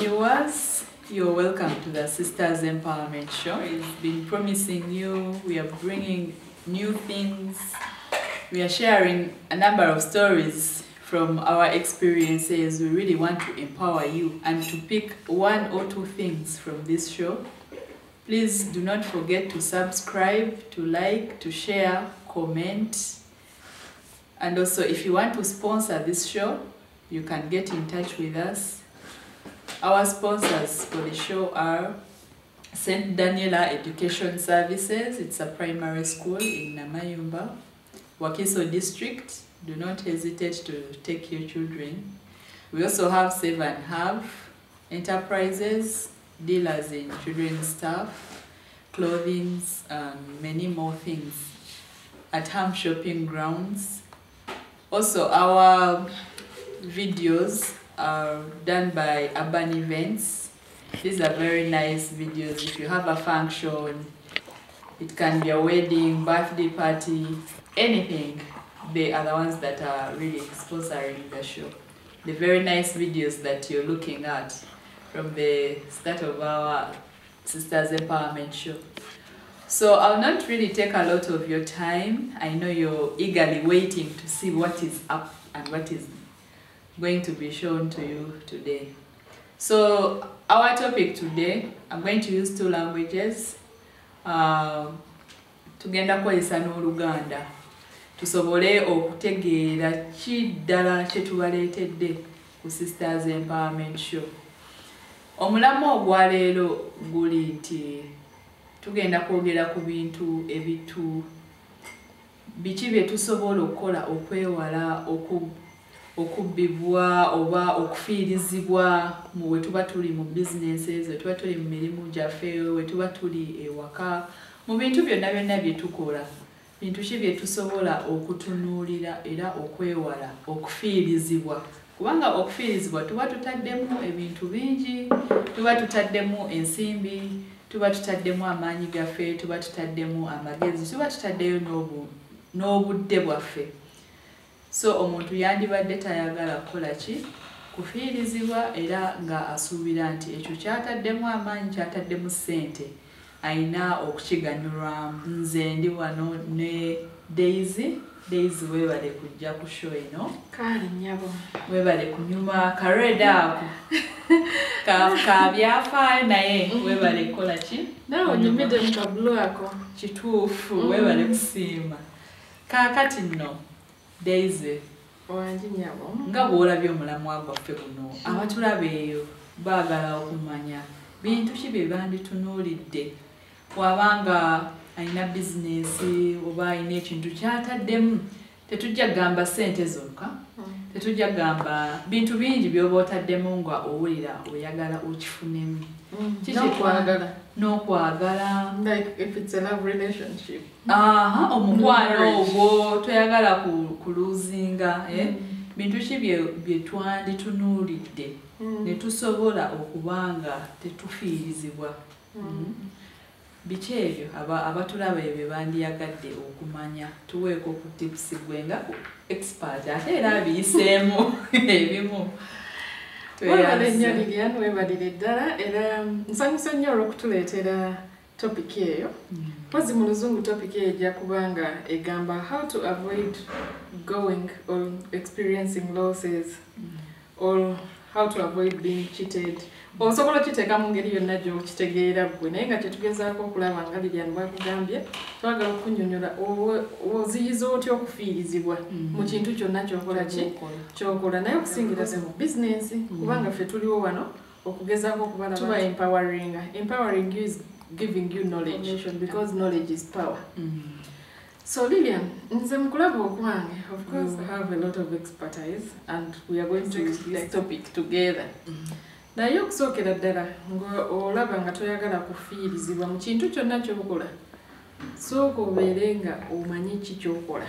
Viewers. You're welcome to the Sisters Empowerment Show. It's been promising you, we are bringing new things. We are sharing a number of stories from our experiences. We really want to empower you and to pick one or two things from this show. Please do not forget to subscribe, to like, to share, comment. And also, if you want to sponsor this show, you can get in touch with us. Our sponsors for the show are St. Daniela Education Services. It's a primary school in Namayumba, Wakiso District. Do not hesitate to take your children. We also have Save and Have Enterprises, dealers in children's stuff, clothing, and many more things at Ham Shopping Grounds. Also, our videos are done by Urban Events. These are very nice videos. If you have a function, it can be a wedding, birthday party, anything. They are the ones that are really sponsoring the show. The very nice videos that you're looking at from the start of our Sisters Empowerment Show. So I'll not really take a lot of your time. I know you're eagerly waiting to see what is up and what is going to be shown to you today. So our topic today, I'm going to use two languages. Tugenda kukozesa n'Oluganda tusobole okutegeera ki ddala kye tubaleetedde ku Sisters Empowerment Show. Omulamwa ogwaleero guli nti tugenda kwogera ku bintu ebitu biki bye tusobola okukola okwewala okubbibwa oba okufiirizibwa mu we tuba tuli mu businesses, we tuba tuli mu mirimu gyaffe, we tuba tuli ewaka, mu bintu byonna byonna bye tukola. Bintu ki bye tusobola okutunuulira era okwewala okufiirizibwa, kubanga okufiirizibwa tuba tutaddemu ebintu bingi, tuba tutaddemu ensimbi, tuba tutaddemu amaanyi gaffe, tuba tutaddemu amagezi, tuba tutaddeyo n'obudde bwaffe. So omuntu yandibadde tayagala kukola ki? Kufiirizibwa, era nga asuubira nti ekyo kyataddemu amaanyi, kyataddemu ssente, ayina okukiganyulwamu. Nze ndi wano ne Daisy. Daisy, weebale kujja ku show eno. Kale nnyabo. Weebale kunyuma kareda ako ka byafaayo, naye weebale kukola ki? Naawe onyumidde mu kabulu ako. Kituufu, weebale kusiima. Kaakati nno Daisy, Wangi nnyabo. Nga bw'olabye omulamwa gwaffe guno, abatulaba eyo baagala okumanya bintu ki bye banditunuulidde wabanga alina bizinesi oba alina ekintu kyataddemu. Tetujja kugamba ssente zokka, tetujja kugamba bintu bingi by'oba otaddemu nga owulira oyagala okifunemu. N'okwagala. N'okwagala. Like if it's a love relationship. Aha, omukwano ogwo toyagala kuluzinga, eh? Bintu ki bye twanditunuulidde ne tusobola okubanga tetufiirizibwa? Biki ebyo abatulaba ebyo bandiyagadde okumanya? Tuweeko ku tips gwe nga expert, ate era abiyiseemu ebimu. Webale nnyo Lilian, webalire ddala, era nsanyuse nnyo olw'okutuleetera topic eyo. Mpozi mu Luzungu topic eyo ejja kubanga egamba how to avoid going or experiencing losses or how to avoid being cheated. Osobola okiteeka mu ngeri yonna gy'okitegeera ggwe, naye nga kyetugezaako okulaba nga Lilian bw'akugambye, twagala okukunnyonnyola oziyiza otya okufiirizibwa mu kintu kyonna ky'okola ki ky'okola, naye okusingira ze mu bizinensi, kubanga ffe tuliwo wano okugezaako okubalaba tuba empowering. Empowering you is giving you knowledge, because knowledge is power. So Lilian, nze mu kulaba okwange, of course I have a lot of expertise and we are going to this topic together. Naye okusookera ddala ng'olaba nga toyagala kufiirizibwa mu kintu kyonna ky'okola, sooka obeere nga omanyi ki ky'okola.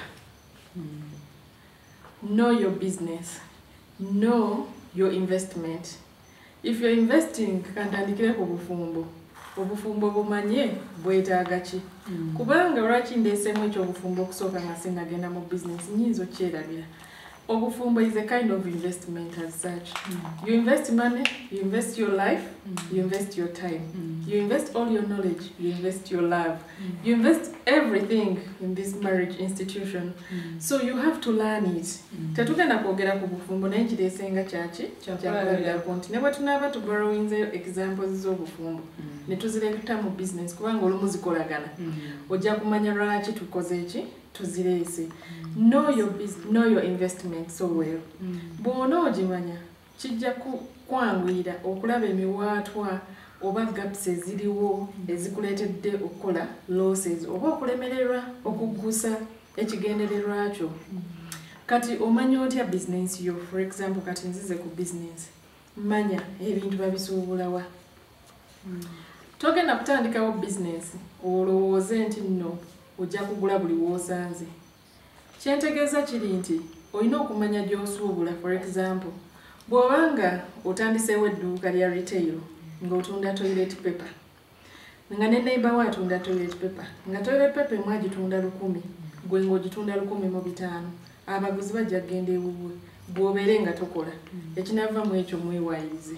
Know your business, know your investment. If you're investing, kantandikire ku bufumbo. Obufumbo bumanye bwetaaga ki? Kubanga lwaki ndeeseemu eky'obufumbo okusooka nga sinnagenda mu business, nnyinza okyerabira. Obufumbo is a kind of investment as such. You invest money, you invest your life, you invest your time. You invest all your knowledge, you invest your love. You invest everything in this marriage institution. So you have to learn it. Tetugenda kwogera ku bufumbo naye nkireese nga kyaki kyakulabirako nti ne bwe tunaaba tuborrowinzeyo examples z'obufumbo ne tuzireeta mu business, kubanga olumu zikolagana, ojja kumanya lwaki tukoze eki tuzireese. Know your business, know your investment so well. Bw'ona ogimanya kijja kwanguyira okulaba emiwaatwa oba gaps eziriwo ezikuleetedde okukola losses oba okulemererwa okuggusa ekigendererwa kyo. Kati omanya otya business yo? For example, kati nzize ku business, manya ebintu babisuubulawa. Togenda kutandikawo business olowooze nti nno ojja kugula buli w'osanze. Kyentegeeza kiri nti olina okumanya gy'osuubula. For example, bw'obanga otandiseewo edduuka lya retail ng'otunda toilet paper, nga ne neighbor wo atunda toilet paper, nga toilet paper emu agitunda 1000, gwe ng'ogitunda 1500, abaguzi bajja kugenda ewuwe bw'obeere nga tokola. Ekinava mu ekyo mwewaayirize.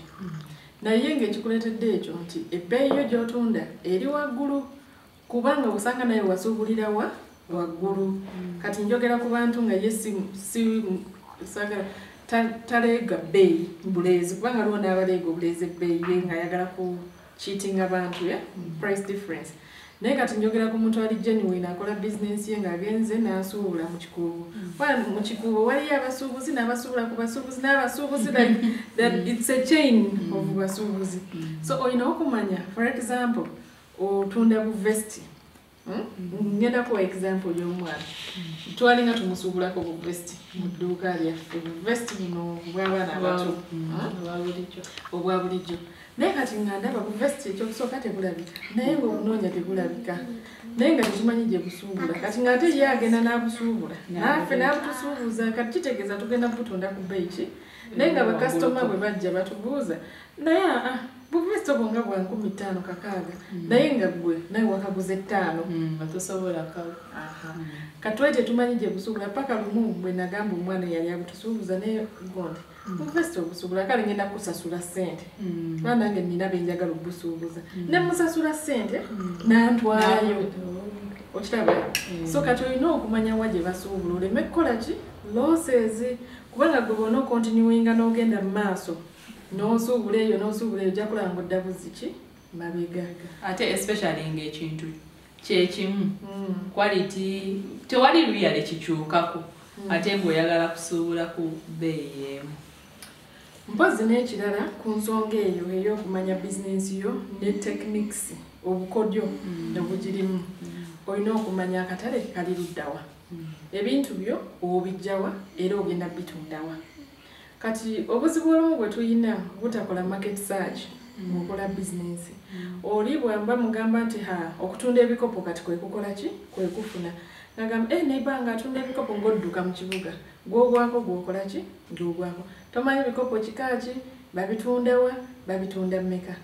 Naye ng'ekikuleetedde ekyo nti ebbeeyi yo gy'otunda eri waggulu, kubanga osanga naye wasuubulira wa waggulu. Kati njogera ku bantu nga ye si sagala taleega bbeeyi buleezi, kubanga waliwo n'abaleega obuleezi ebbeeyi ye ng'ayagala ku cheating abantu, ya price difference. Naye kati njogera ku muntu ali genuine akola business ye ng'agenze n'asuubula mu Kikuubo. Mu Kikuubo waliyo abasuubuzi n'abasuubula ku basuubuzi n'abasuubuzi, that it's a chain of basuubuzi. So olina okumanya, for example, otunda bu vesti. Ngenda kuwa example y'omwana. Twalinga tumusuubulako bu vesti mu dduuka lyaffe. Bu vesti buno bw'abaana abato obwa bulijjo. Naye kati nga ndaba bu vesti ekyokusooka tebulabika, naye ng'obunoonya tebulabika, naye nga tetumanyi gye busuubula. Kati ng'ate ye agenda n'abusuubula naffe n'abutusuubuza. Kati kitegeeza tugenda butunda ku bbeeyi ki? Naye nga bakasitoma bwe bajja batubuuza, naye buvesti obwo nga bwa 5,000 6,000, naye nga ggwe naye wakaguza 5. Tosobola. Kati twali tetumanyi gye busuubula paka lumu bwe nagamba omwana eyali abutusuubuza, naye gondi buvesti obusuubula, kale ngenda kusasula ssente, kuba nange nnina be njagala obusuubuza. Ne musasula ssente n'antwalayo. Okiraba? So kati olina okumanya wa gye basuubula oleme kukola ki losses, kubanga gwe bw'ona okontinuinga n'ogenda mu maaso n'osuubula eyo n'osuubula eyo, ojja kulaba ng'odda buzzi ki mabega. Ate especially ng'ekintu kyekimu, quality tewali luyale kikyukako, ate ng'oyagala kusuubula ku bbeeyi emu. Mpozi n'ekirala ku nsonga eyo ey'okumanya bizinensi yo ne techniques, obukodyo obugirimu, olina okumanya akatale kali luddawa, ebintu byo obijjawa era ogenda bitundawa. Kati obuzibu olumu bwe tulina butakola market search ng'okola bizinensi. Oli bw'amba mugamba nti ha okutunda ebikopo kati kwe kukola ki kwe kufuna, nagamba neighbor nga atunda ebikopo, ng'odduka mu kibuga gw'ogwako gw'okola ki gw'ogwako, tomanyi bikopo kika ki, babitundawa, babitunda mmeka.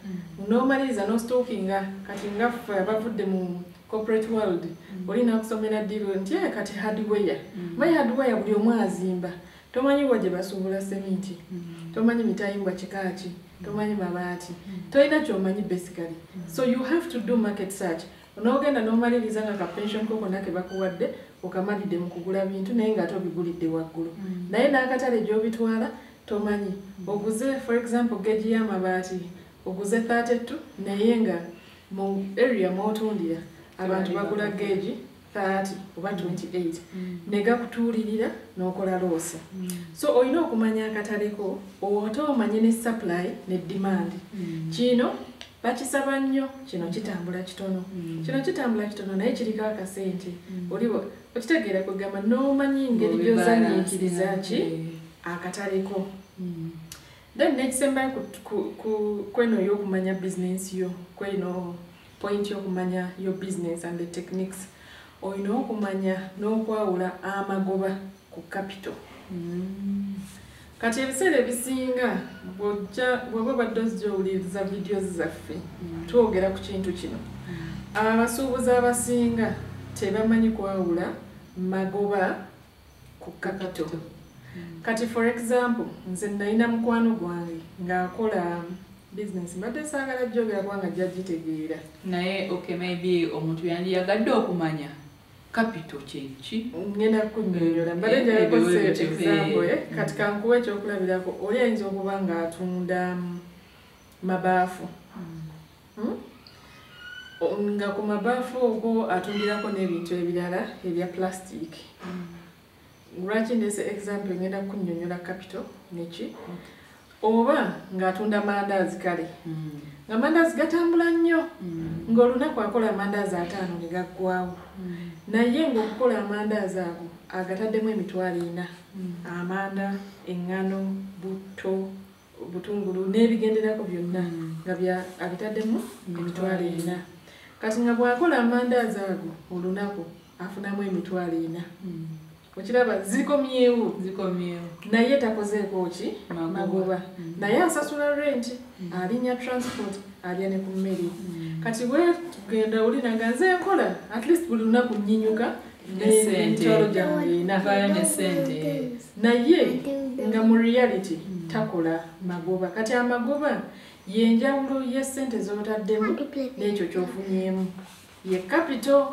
N'omaliriza n'ostalkinga. Kati nga ffe abavudde mu corporate world, olina okusomera ddiiro nti kati hardware, manyi hardware buli omu azimba, tomanyi wa gye basuubula seminti, tomanyi mitayimbwa kika ki, tomanyi mabaati, tolina ky'omanyi basically. So you have to do market search. N'ogenda n'omaliriza nga ka pension ko konna ke bakuwadde okamalidde mu kugula bintu, naye ng'ate obigulidde waggulu, naye n'akatale gy'obitwala tomanyi. Oguze for example geegi y'amabaati oguze 32, naye nga mu area mw'otundira abantu bagula geegi 30 oba 28, ne gakutuulirira n'okola loss. So olina okumanya akataleko, ate omanye ne supply ne demand. Kino bakisaba nnyo, kino kitambula kitono, kino kitambula kitono naye kiriko akasente. Oli okitegeera kwegamba n'omanyi engeri gy'ozanyiikiriza ki akataleko. Then n'ekisembayo kweno ey'okumanya bizinensi yo, kweno point y'okumanya your business and the techniques, olina okumanya n'okwawula amagoba ku capital. Kati ebiseera ebisinga bw'oba obadde ozija owuliriza videos zaffe, twogera ku kintu kino. Abasuubuzi abasinga tebamanyi kwawula magoba ku capital. Kati for example, nze nalina mukwano gwange ng'akola business, mbadde saagala jjogera kubanga jjagitegeera. Naye okay, maybe omuntu yandiyagadde okumanya capital kyeki. Ngenda kunnyonnyola, mbadde njagala kozesa example. Kati kankuwa ekyokulabirako, oli ayinza okuba ng'atunda mabaafu. Nga ku mabaafu ogwo atundirako n'ebintu ebirala ebya plastic. Lwaki ndeese example? Ngenda kunnyonnyola capital neki. Oba ng'atunda mandaazi, kale nga mandaazi gatambula nnyo, ng'olunaku akola amandaazi 50 ne gaggwawo, naye ng'okukola amandaazi ago agataddemu 40,000, amanda, eŋŋano, butto, butungulu n'ebigenderako byonna, nga abitaddemu 40,000. Kati nga bw'akola amandaazi ago olunaku afunamu 40,000. Okiraba zikomyewo, naye takozeeko ki? Magoba. Naye asasula rent, alinya transport, alya ne ku mmere. Kati bwegenda olina nga nze nkola at least buli lunaku nnyinyuka n'emitwalo gyange 4, naye nga mu reality takola magoba. Kati amagoba yenjawulo y'essente z'otaddemu n'ekyo ky'ofunyeemu, ye capital.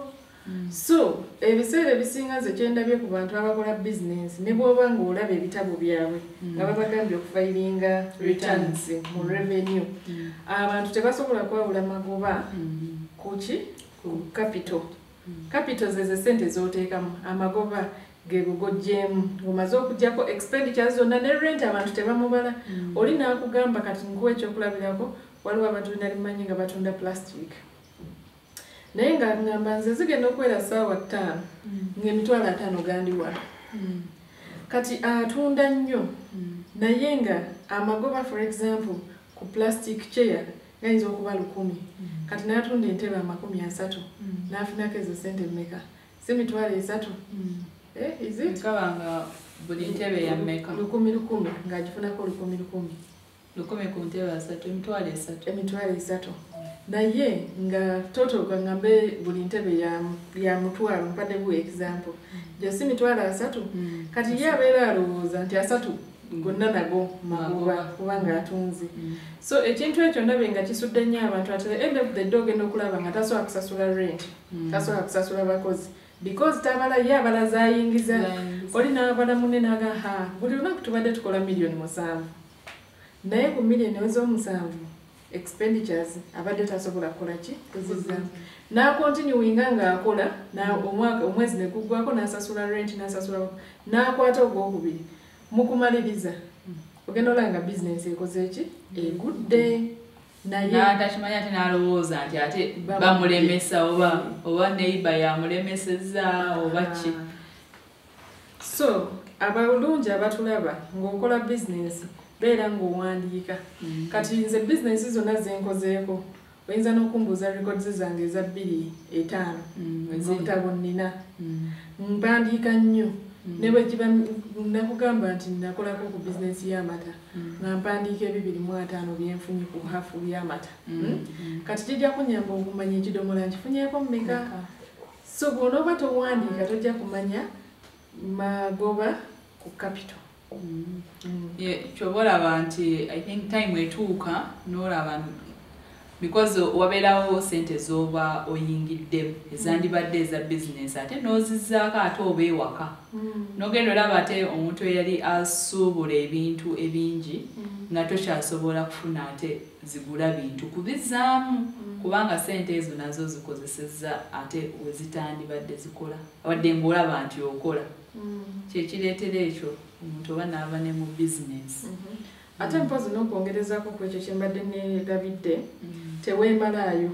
So ebiseera ebisinga nze kyendabye ku bantu abakola bizinensi, ne bw'oba ng'olaba ebitabo byabwe nga babagambye okufayiringa returns mu revenue, abantu tebasobola kwawula magoba kuki ku capital. Capital ze sente z'oteekamu, amagoba ge goggyemu ng'omaze okuggyako expenditures zonna ne rent abantu tebamubala. Oli n'akugamba, kati nkuwa ekyokulabirako, waliwo abantu nali mmanyi nga batunda plastic, naye nga ngamba nze zigenda okuwera ssaawa 5 ng'emitwalo 50 gandi wano. Kati atunda nnyo, naye nga amagoba for example ku plastic chair gayinza okuba 1,000. Kati n'atunda entebe 30, n'afunako ezo sente mmeka? Si 30,000? Is it? Kabanga buli ntebe ya mmeka? 1,000 1,000, ng'agifunako 1,000 1,000. 1,000 ku ntebe 3, 30,000. 30,000. Naye nga total kangambe buli ntebe ya 1,000, mpadde bu example, gyo si 30,000? Kati ye abeera alowooza nti 30 gonna nago magoba kubanga atunze. So ekintu ekyo ndabye nga kisudde nnyo abantu. At the end of the day ogenda okulaba nga tasobola kusasula rent, tasobola kusasula bakozi, because tabala, ye abala zayingiza. Oli n'abala munne n'aga, ha, buli lunaku tubadde tukola miliyoni 7, naye ku miliyoni ez'omusanvu expenditures abadde tasobola kukola ki? Kuzizaamu. N'akontinuinga ng'akola omwaka, omwezi ne guggwako, n'asasula rent, n'asasula, n'akwata ogwokubiri. Mu kumaliriza ogenda olaba nga bizinensi ekoze ki? Egudde. Naye n'atakimanya, ate n'alowooza nti ate bamulemesa oba neighbor yamulemesezza oba ki. So abalungi abatulaba, ng'okola bizinensi beera ng'owandiika. Kati nze bizinensi zonna zenkozeeko, oyinza n'okumbuuza records zange eza 2005, obutabo nnina. Mpandiika nnyo. Ne bwe kiba nakugamba nti nakolako ku bizinensi y'amata, nga mpandiika 250 byenfunye ku hafu y'amata. Kati kijja kunnyamba okumanya ekidomola nkifunyeeko mmeka. So bw'onooba towandiika tojja kumanya magoba ku capital. Kyoba olaba nti I think time etuuka n'olaba because wabeerawo sente z'oba oyingiddemu ezandibadde eza bizinensi, ate n'ozizzaako, ate oba ewaka n'ogenda olaba ate omuntu eyali asuubula ebintu ebingi nga tokyasobola kufuna ate zigula bintu kubizaamu, kubanga sente ezo nazo zikozesezza ate wezitandibadde zikola, wadde ng'olaba nti okola. Kyekireetera ekyo omuntu oba n'aba ne mu bizinensi. Ate mpozi n'okwongerezaako ku ekyo kye mbadde neerabidde, teweemalaayo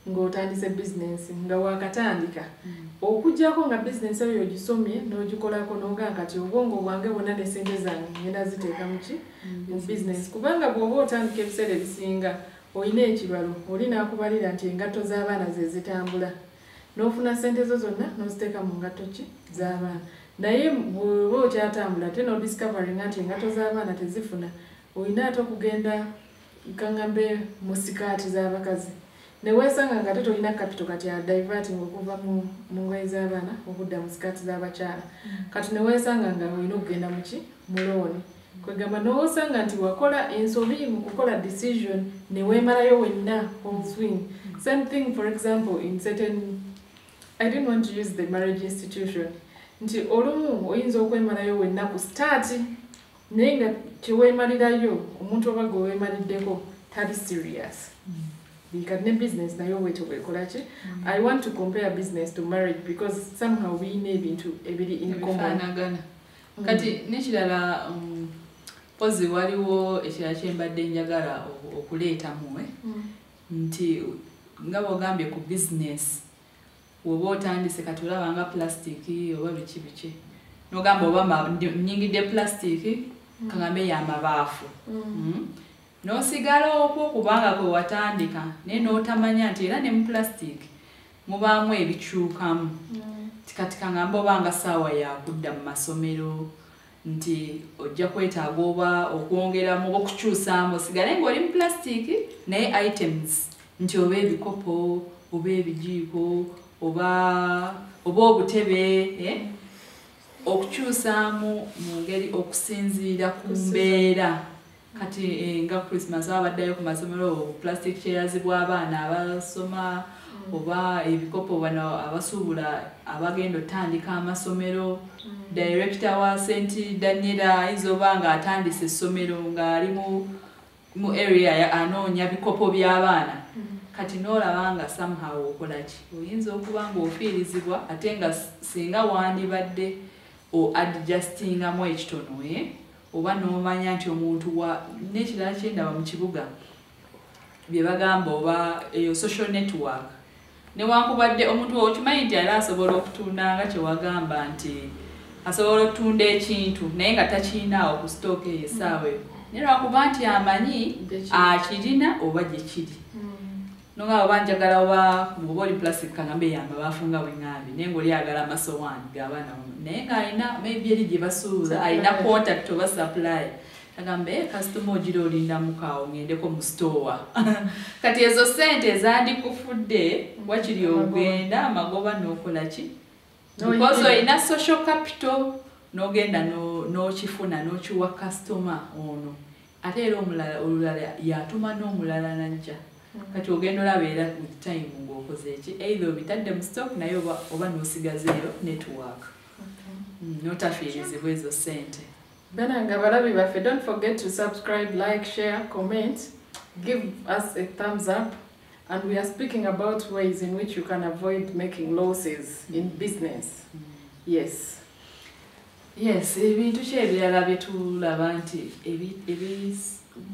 ng'otandise bizinensi, nga waakatandika. Okuggyako nga bizinensi eyo ogisomye n'ogikolako n'ogamba kati obwongo bwange bwonna ne ssente zange ngenda ziteeka mu ki? Mu bizinensi. Kubanga bw'oba otandika ebiseera ebisinga olina ekibalo, oli n'akubalira nti engatto z'abaana ze zitambula, n'ofuna ssente zo zonna n'oziteeka mu ngatto ki? Z'abaana. Naye bw'oba okyatambula ate n'odiscoveringa nti engatto z'abaana tezifuna, olina ate okugenda kaŋŋambe mu sikaati z'abakazi. Ne weesanga nga tolina capital kati ya diverting okuva mu ngoye z'abaana okudda mu sikaati z'abakyala. Kati ne weesanga nga olina okugenda mu loan. Kwegamba n'osanga nti wakola ensobi mu kukola decision ne weemalayo wenna whole swing. Same thing, for example, in certain, I didn't want to use the marriage institution, nti olumu oyinza okwemalayo wenna ku start, naye nga kyeweemalirayo omuntu oba gwe weemaliddeko tali serious. Kati ne business nayo bwetyo bwekola ki. I want to compare business to marriage because somehow biyina ebintu ebiri in common. Ebifaanagana. Kati n'ekirala, pozi waliwo ekirala kyembadde njagala okuleetamu, nti nga bw'ogambye ku business, bw'oba otandise kati olaba nga plastic oba biki biki, n'ogamba oba nnyingidde plastic, kagambe y'amabaafu, n'osigala okwo kubanga kwe watandika, naye n'otamanya nti era ne mu plastic mubaamu ebikyukamu. Kati kangamba oba nga ssaawa yakudda mu masomero, nti ojja kwetaaga oba okwongeramu oba okukyusaamu, osigale ng'oli mu plastic naye items nti oba ebikopo oba ebijiiko oba obutebe, okukyusaamu mu ngeri okusinziira ku mbeera. Kati nga Christmas abaddayo ku masomero, plastic chairs bw'abaana abasoma oba ebikopo bano abasuubula abagenda otandika amasomero. Director wa St Daniela ayinza oba nga atandise essomero ng'ali mu area anoonya bikopo by'abaana. Kati n'olaba nga somehow okola ki, oyinza okuba ng'ofiirizibwa, ate nga singa wandibadde o adjustingamu ekitono, oba n'omanya nti omuntu wa n'ekirala kyendaba mu kibuga bye bagamba oba eyo social network, newankubadde omuntu okimanyi nti era asobola okutunda nga kye wagamba nti asobola okutunda ekintu naye nga takirinaawo ku stock eyo essaawa eyo, naye lwakuba nti amanyi akirina oba gye kiri. Nonga oba njagala oba bw'oba oli plastic kagambe y'amabaafu nga bwe ŋŋambye, naye ng'oli ayagala amasowaani g'abaana, naye ng'alina maybe eri gye basuubuza, alina contact oba supply, agamba kasitoma ogira olindamuko awo ŋŋendeko mu store. Kati ezo ssente ezandikufudde wakiri ogenda amagoba n'okola ki, because olina social capital, n'ogenda n'okifuna n'okiwa kasitoma ono, ate era omulala olulala yatuma n'omulala najja. Kati ogenda olaba era with time ng'okoze ki, either obitadde mu stock naye oba n'osigazeeyo network, n'otafiirizibwa ezo ssente. Banange abalabi baffe, don't forget to subscribe, like, share, comment, give us a thumbs up. And we are speaking about ways in which you can avoid making losses in business. Yes. Yes, ebintu ki ebirala bye tulaba nti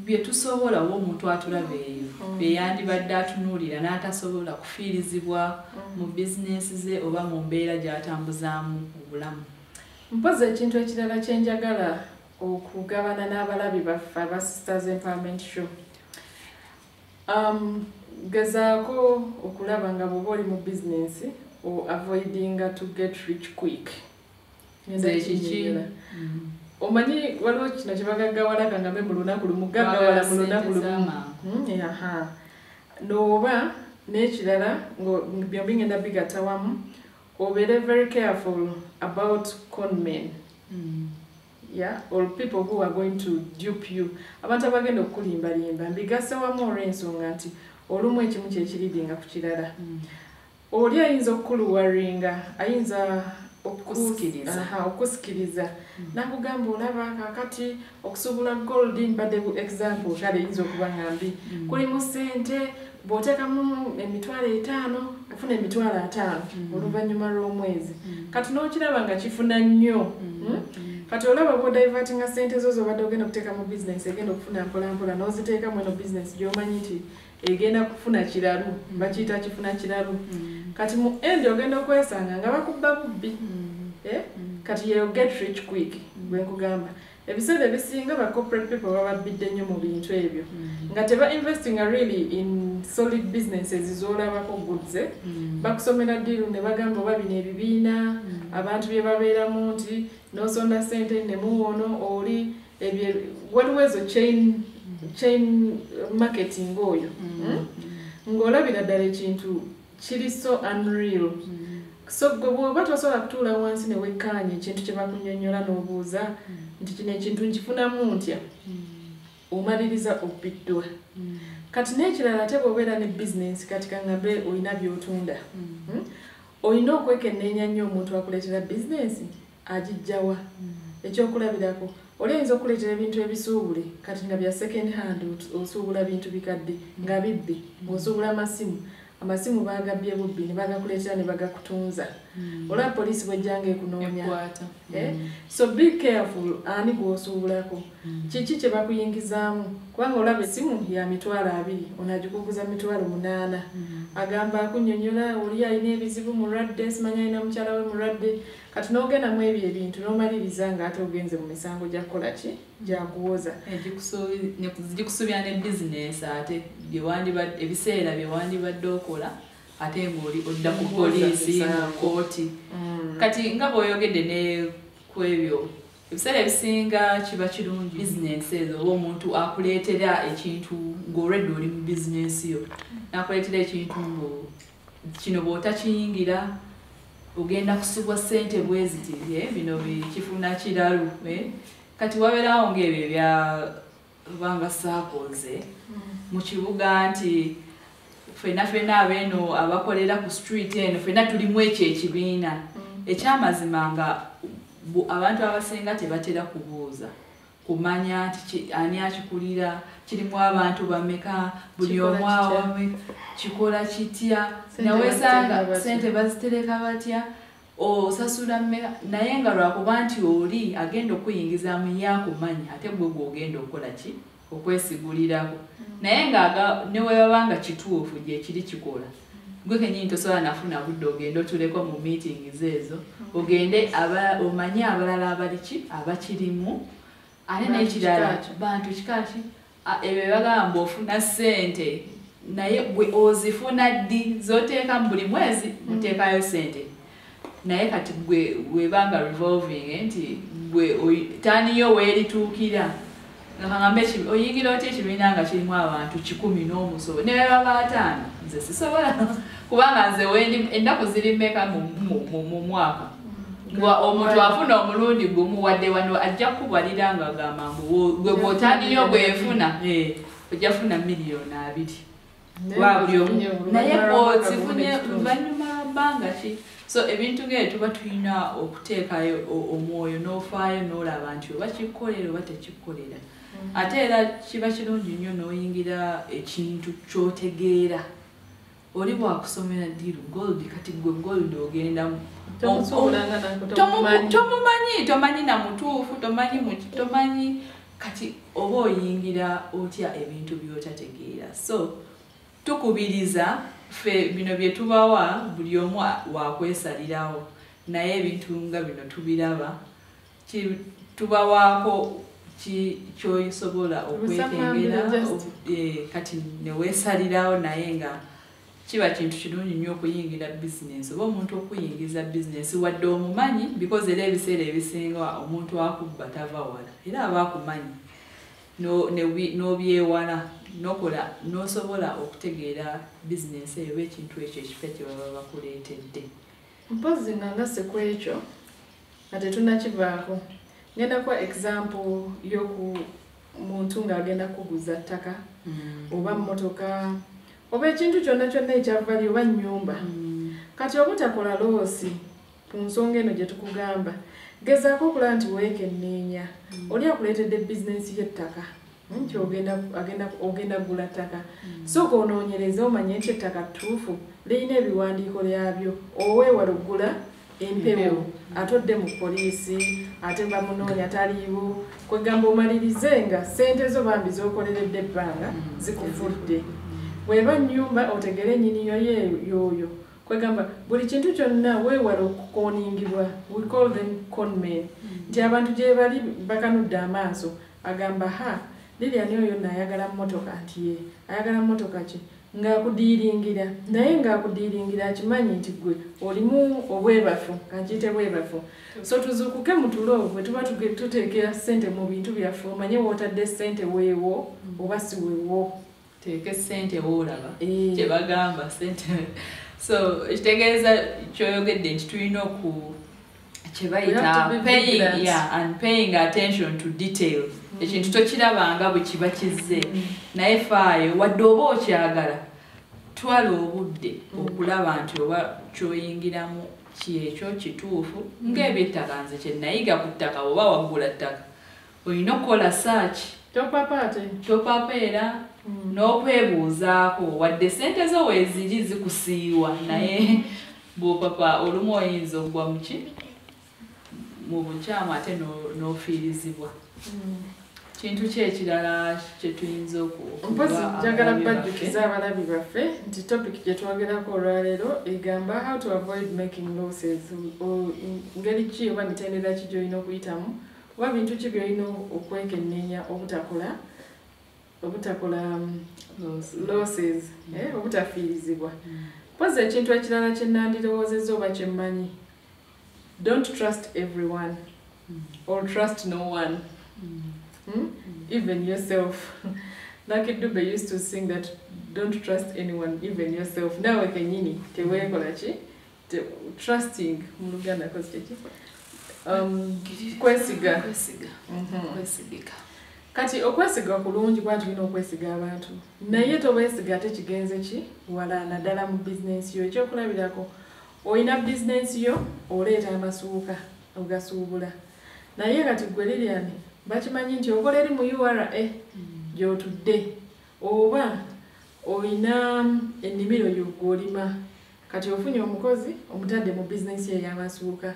bye tusobola oba omuntu atulaba eyo bye yandibadde atunuulira n'atasobola kufiirizibwa mu bizinesi ze oba mu mbeera gy'atambuzaamu obulamu. Mpozi ekintu ekirala kye njagala okugabana n'abalabi baffe aba Sisters Empowerment Show. Gezaako okulaba nga bw'oba oli mu bizinesi o avoidinga to get rich quick. Omanyi waliwo kino kye bagaggawala kangambe mu lunaku lumu, gaggawala mu lunaku lumu. N'oba n'ekirala byombi ngenda bigatta wamu, obeere very careful about con men. Yeah, or people who are going to dupe you. Abantu abagenda okukulimbalimba mbigasse wamu olw'ensonga nti olumu ekimu kye kiridinga ku kirala. Oli ayinza okukuluwaringa, ayinza okusikiriza. Nakugamba olaba kakati okusuubula gold, mbadde bu example kale eyinza okuba nga mbi. Kulimu ssente, bw'oteekamu 500,000 ofuna 50,000 oluvannyuma lw'omwezi. Kati n'okiraba nga kifuna nnyo. Kati olaba bw'odivertinga ssente zo z'obadde ogenda okuteeka mu bizinesi egenda okufuna mpola mpola, n'oziteekamu eno bizinesi gy'omanyi nti egenda kufuna kiralu, bakiyita kifuna kiralu. Kati mu end ogenda okwesanga nga bakubba bubbi. Kati you get rich quick, bwe nkugamba. Ebiseera ebisinga ba corporate people bababbidde nnyo mu bintu ebyo. Nga teba investing really in solid businesses z'olabako goods. Bakusomera deal ne bagamba oba bino ebibiina, abantu bye babeeramu nti n'osonda ssente ne muwono oli ebyo, waliwo ezo chain marketing oyo. Ng'olabira ddala ekintu kiri so unreal. So gwe bw'oba tosobola kutuula wansi ne wekkaanya ekintu kye bakunnyonnyola n'obuuza nti kino ekintu nkifunamu ntya, omaliriza obbiddwa. Kati n'ekirala, ate bw'obeera ne bizinensi, kati kaŋŋambe olina by'otunda, olina okwekenneenya nnyo omuntu akuleetera bizinensi agijjawa. Ekyokulabirako, oli ayinza okuleetera ebintu ebisuubule kati nga bya second hand, osuubula bintu bikadde nga bibbi, ng'osuubula amasimu, amasimu baagabbye bubbi ne bagakuleetera ne bagakutunza. Olaba poliisi bw'ejjanga ekunoonya. Ekwata. Eh? So be careful ani gw'osuubulako, kiki kye bakuyingizaamu, kubanga olaba essimu ya 20,000, ono agikuguza 80,000. Agamba akunnyonnyola oli alina ebizibu, mulwadde, simanyi alina mukyala we mulwadde. Kati n'ogenda mu ebyo ebintu n'omaliriza ng'ate ogenze mu misango gya kukola ki, gyakuwoza. Gikusuubya ne bizinesi, ate ebiseera bye wandibadde okola ate ng'oli odda ku Okuwoza poliisi, mu misango. kkooti. Kati nga bw'oyogedde ne ku ebyo, ebiseera ebisinga kiba kirungi bizinesi ezo oba omuntu akuleetera ekintu ng'olwedde oli mu bizinesi yo, n'akuleetera ekintu ngo kino bw'otakiyingira ogenda kusubwa ssente bwe ziti, bino kifuna kiralu, Kati wabeerawo ng'ebyo ebya banga saakoze mu kibuga nti ffenna ffenna abeeno abakolera ku street eno ffenna tulimu ekyo ekibiina. Ekyamazima nga abantu abasinga tebatera kubuuza kumanya nti ani akikulira, kirimu abantu bameka, buli Kikola omu kitya? awame kikola kitya, Ssente nawesanga bazitereka batya? ssente bazitereka batya, osasula mmeka, naye nga lwakuba nti oli agenda okuyingizaamu yakumanya, ate gwe gw'ogenda okukola ki, okwesigulirako. Naye nga ne bwe baba nga kituufu gye kiri kikola, gwe kennyini tosobola nafuna budde ogende otuleko mu meetings ezo, ogende omanye abalala abali ki abakirimu. Ate Bantu n'ekirala, kika ki? Bantu kika ki? Ebyo bagamba mbu ofuna ssente, naye gwe ozifuna ddi? Z'oteeka mu buli mwezi muteekayo ssente, naye kati gwe webanga revolving, nti gwe taaniyo weerituukira. Nga kaŋŋambe oyingira otya ekibiina nga kirimu abantu 100 n'omusobo, ne bwe baba 50, nze sisobola, kubanga nze wendi ennaku ziri mmeka mu mwaka? Nga omuntu afuna omulundi gumu, wadde wano ajja kukubalira nga agamba mbu gwe bw'otandiyo bwefuna, ojja funa 20 million. Naye Wa buli omu. bw'ozifunye oluvannyuma Naye lwa mwaka gumu bw'ozifunye n'ekitundu. oluvannyuma lwa bbanga ki? So ebintu ng'ebyo tuba tulina okuteekayo omwoyo n'ofaayo n'olaba nti oba kikkolera oba tekikkolera. Ate era kiba kirungi nnyo n'oyingira ekintu ky'otegeera. Oli bw'akusomera deal gold, kati gwe gold ogenda Tomusuubulanga nako, tomumanyi. Tomumanyi, tomanyi na mutuufu, tomanyi muki, tomanyi, kati oba oyingira otya ebintu by'otategeera? So tukubiriza ffe bino bye tubawa, buli omu wakwesalirawo, naye ebintu nga bino tubiraba, tubawaako ky'osobola okwekengera, Obusamambira just. Kati ne weesalirawo, naye nga kiba kintu kirungi nnyo okuyingira bizinensi oba omuntu okuyingiza bizinensi wadde omumanyi, because era ebiseera ebisinga omuntu akubba tava wala, era aba akumanyi. N'obyewala, n'okola n'osobola okutegeera bizinensi eyo oba ekintu ekyo ekipya kye baba bakuleetedde. Mpozzi nga ngasse ku ekyo nga tetunnakivaako, ngenda kuwa example y'oku muntu ng'agenda kuguza ttaka oba mmotoka oba ekintu kyonna kyonna ekya value oba nnyumba. Kati obutakola loss ku nsonga eno gye tukugamba, gezaako okulaba nti weekenneenya. Oli akuleetedde bizinensi y'ettaka nti ogenda kugula ttaka, sooka onoonyereze omanye nti ettaka ttuufu lirina ebiwandiiko lyabyo, oweewale okugula empewo ate odde mu poliisi ate bamunoonya taliiwo. Kwegamba omalirize nga ssente zo bambi z'okoleredde ebbanga zikufudde. Bw'eba nnyumba otegere nnyiniyo y'oyo. Kwegamba buli kintu kyonna weewale okukooningibwa, we call them conmen, nti abantu gye bali bakanudde amaaso, agamba ha Lilian oyo nno ayagala mmotoka, nti ye ayagala mmotoka ki, ng'akudiiringira, naye ng'akudiiringira akimanyi nti gwe olimu obwebafu, kankiyite bwebafu. So tuzuukuke mu tulo bwe tuba tuteekera ssente mu bintu byaffe, omanye w'otadde ssente weewo oba si weewo. Teeka sente woolaba kyebagamba sente. So ekitegeeza kyoyogedde nti tulina oku kyebayita paying, yeah, and paying attention to detail. Ekintu tokirabanga bwe kiba kizze, naye faayo wadde oba okyagala, twala obudde okulaba nti oba kyoyingiramu kyekyo kituufu. Ng'ebyettaka, nze kye nayiga ku ttaka, oba waggula ttaka olina okukola search. Topapa ate. Topapa era n'okwebuuzaako, wadde sente zo weeziri zikusiiwa, naye bw'opapa olumu oyinza okugwa muki mu bukyamu ate n'ofiirizibwa. Kintu ki ekirala kye tuyinza Mpozi njagala bajjukiza abalabi baffe nti topic gye twogerako olwaleero egamba "How to avoid making losses". Ngeri ki oba mitendera ki gy'olina okuyitamu oba bintu ki by'olina okwekenneenya obutakola losses, obutafiirizibwa. Mpozi ekintu ekirala kye nandirowoozezza oba kye mmanyi, don't trust everyone or trust no one. Even yourself. Lucky Dube used to sing that don't trust anyone, even yourself. Nawe kenyini teweekola ki? Trusting mu Luganda kozi kyeki? Kwesiga. Kwesiga. Kwesigika. Kati okwesiga kulungi kuba tulina okwesiga abantu, naye tobeesiga ate kigenze ki wala, naddala mu bizinensi yo. Ekyokulabirako, olina bizinensi yo, oleeta amasuuka ogasuubula, naye kati gwe Lilian bakimanyi nti okola eri mu URA gy'otudde, oba olina ennimiro yo gw'olima. Kati ofunye omukozi, omutadde mu bizinensi ey'amasuuka.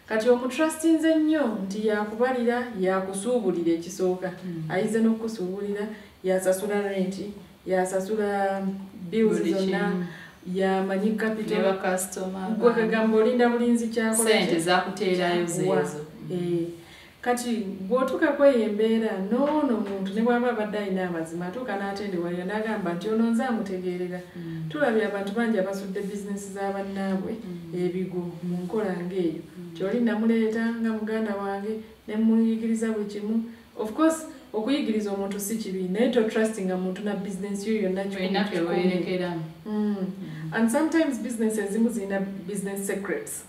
Kati omutrustinze nnyo nti yakubalira, yakusuubulira ekisooka, ayize n'okukusuubulira, yasasula renti, yasasula bills Buli zonna, kimu. yamanyi Ne capital. bakasitoma. Gwe kagamba olinda bulinzi kyakola sente ki? zakuteerayo Kyakuwa. zeezo. Kati bw'otuuka kweyo embeera n'ono omuntu ne bw'aba abadde alina amazima, atuuka n'atendewalira n'agamba nti ono nze amutegeerera. Tulabye abantu bangi abasudde bizinesi z'abannaabwe ebigo mu nkola ng'eyo, nti oli namuleeta nga muganda wange ne muyigiriza buli kimu. Of course okuyigiriza omuntu si kibi, naye totrustinga muntu na bizinesi yo yonna kikumi Olina ku kikumi. kewerekeramu. And sometimes business ezimu zirina business secrets,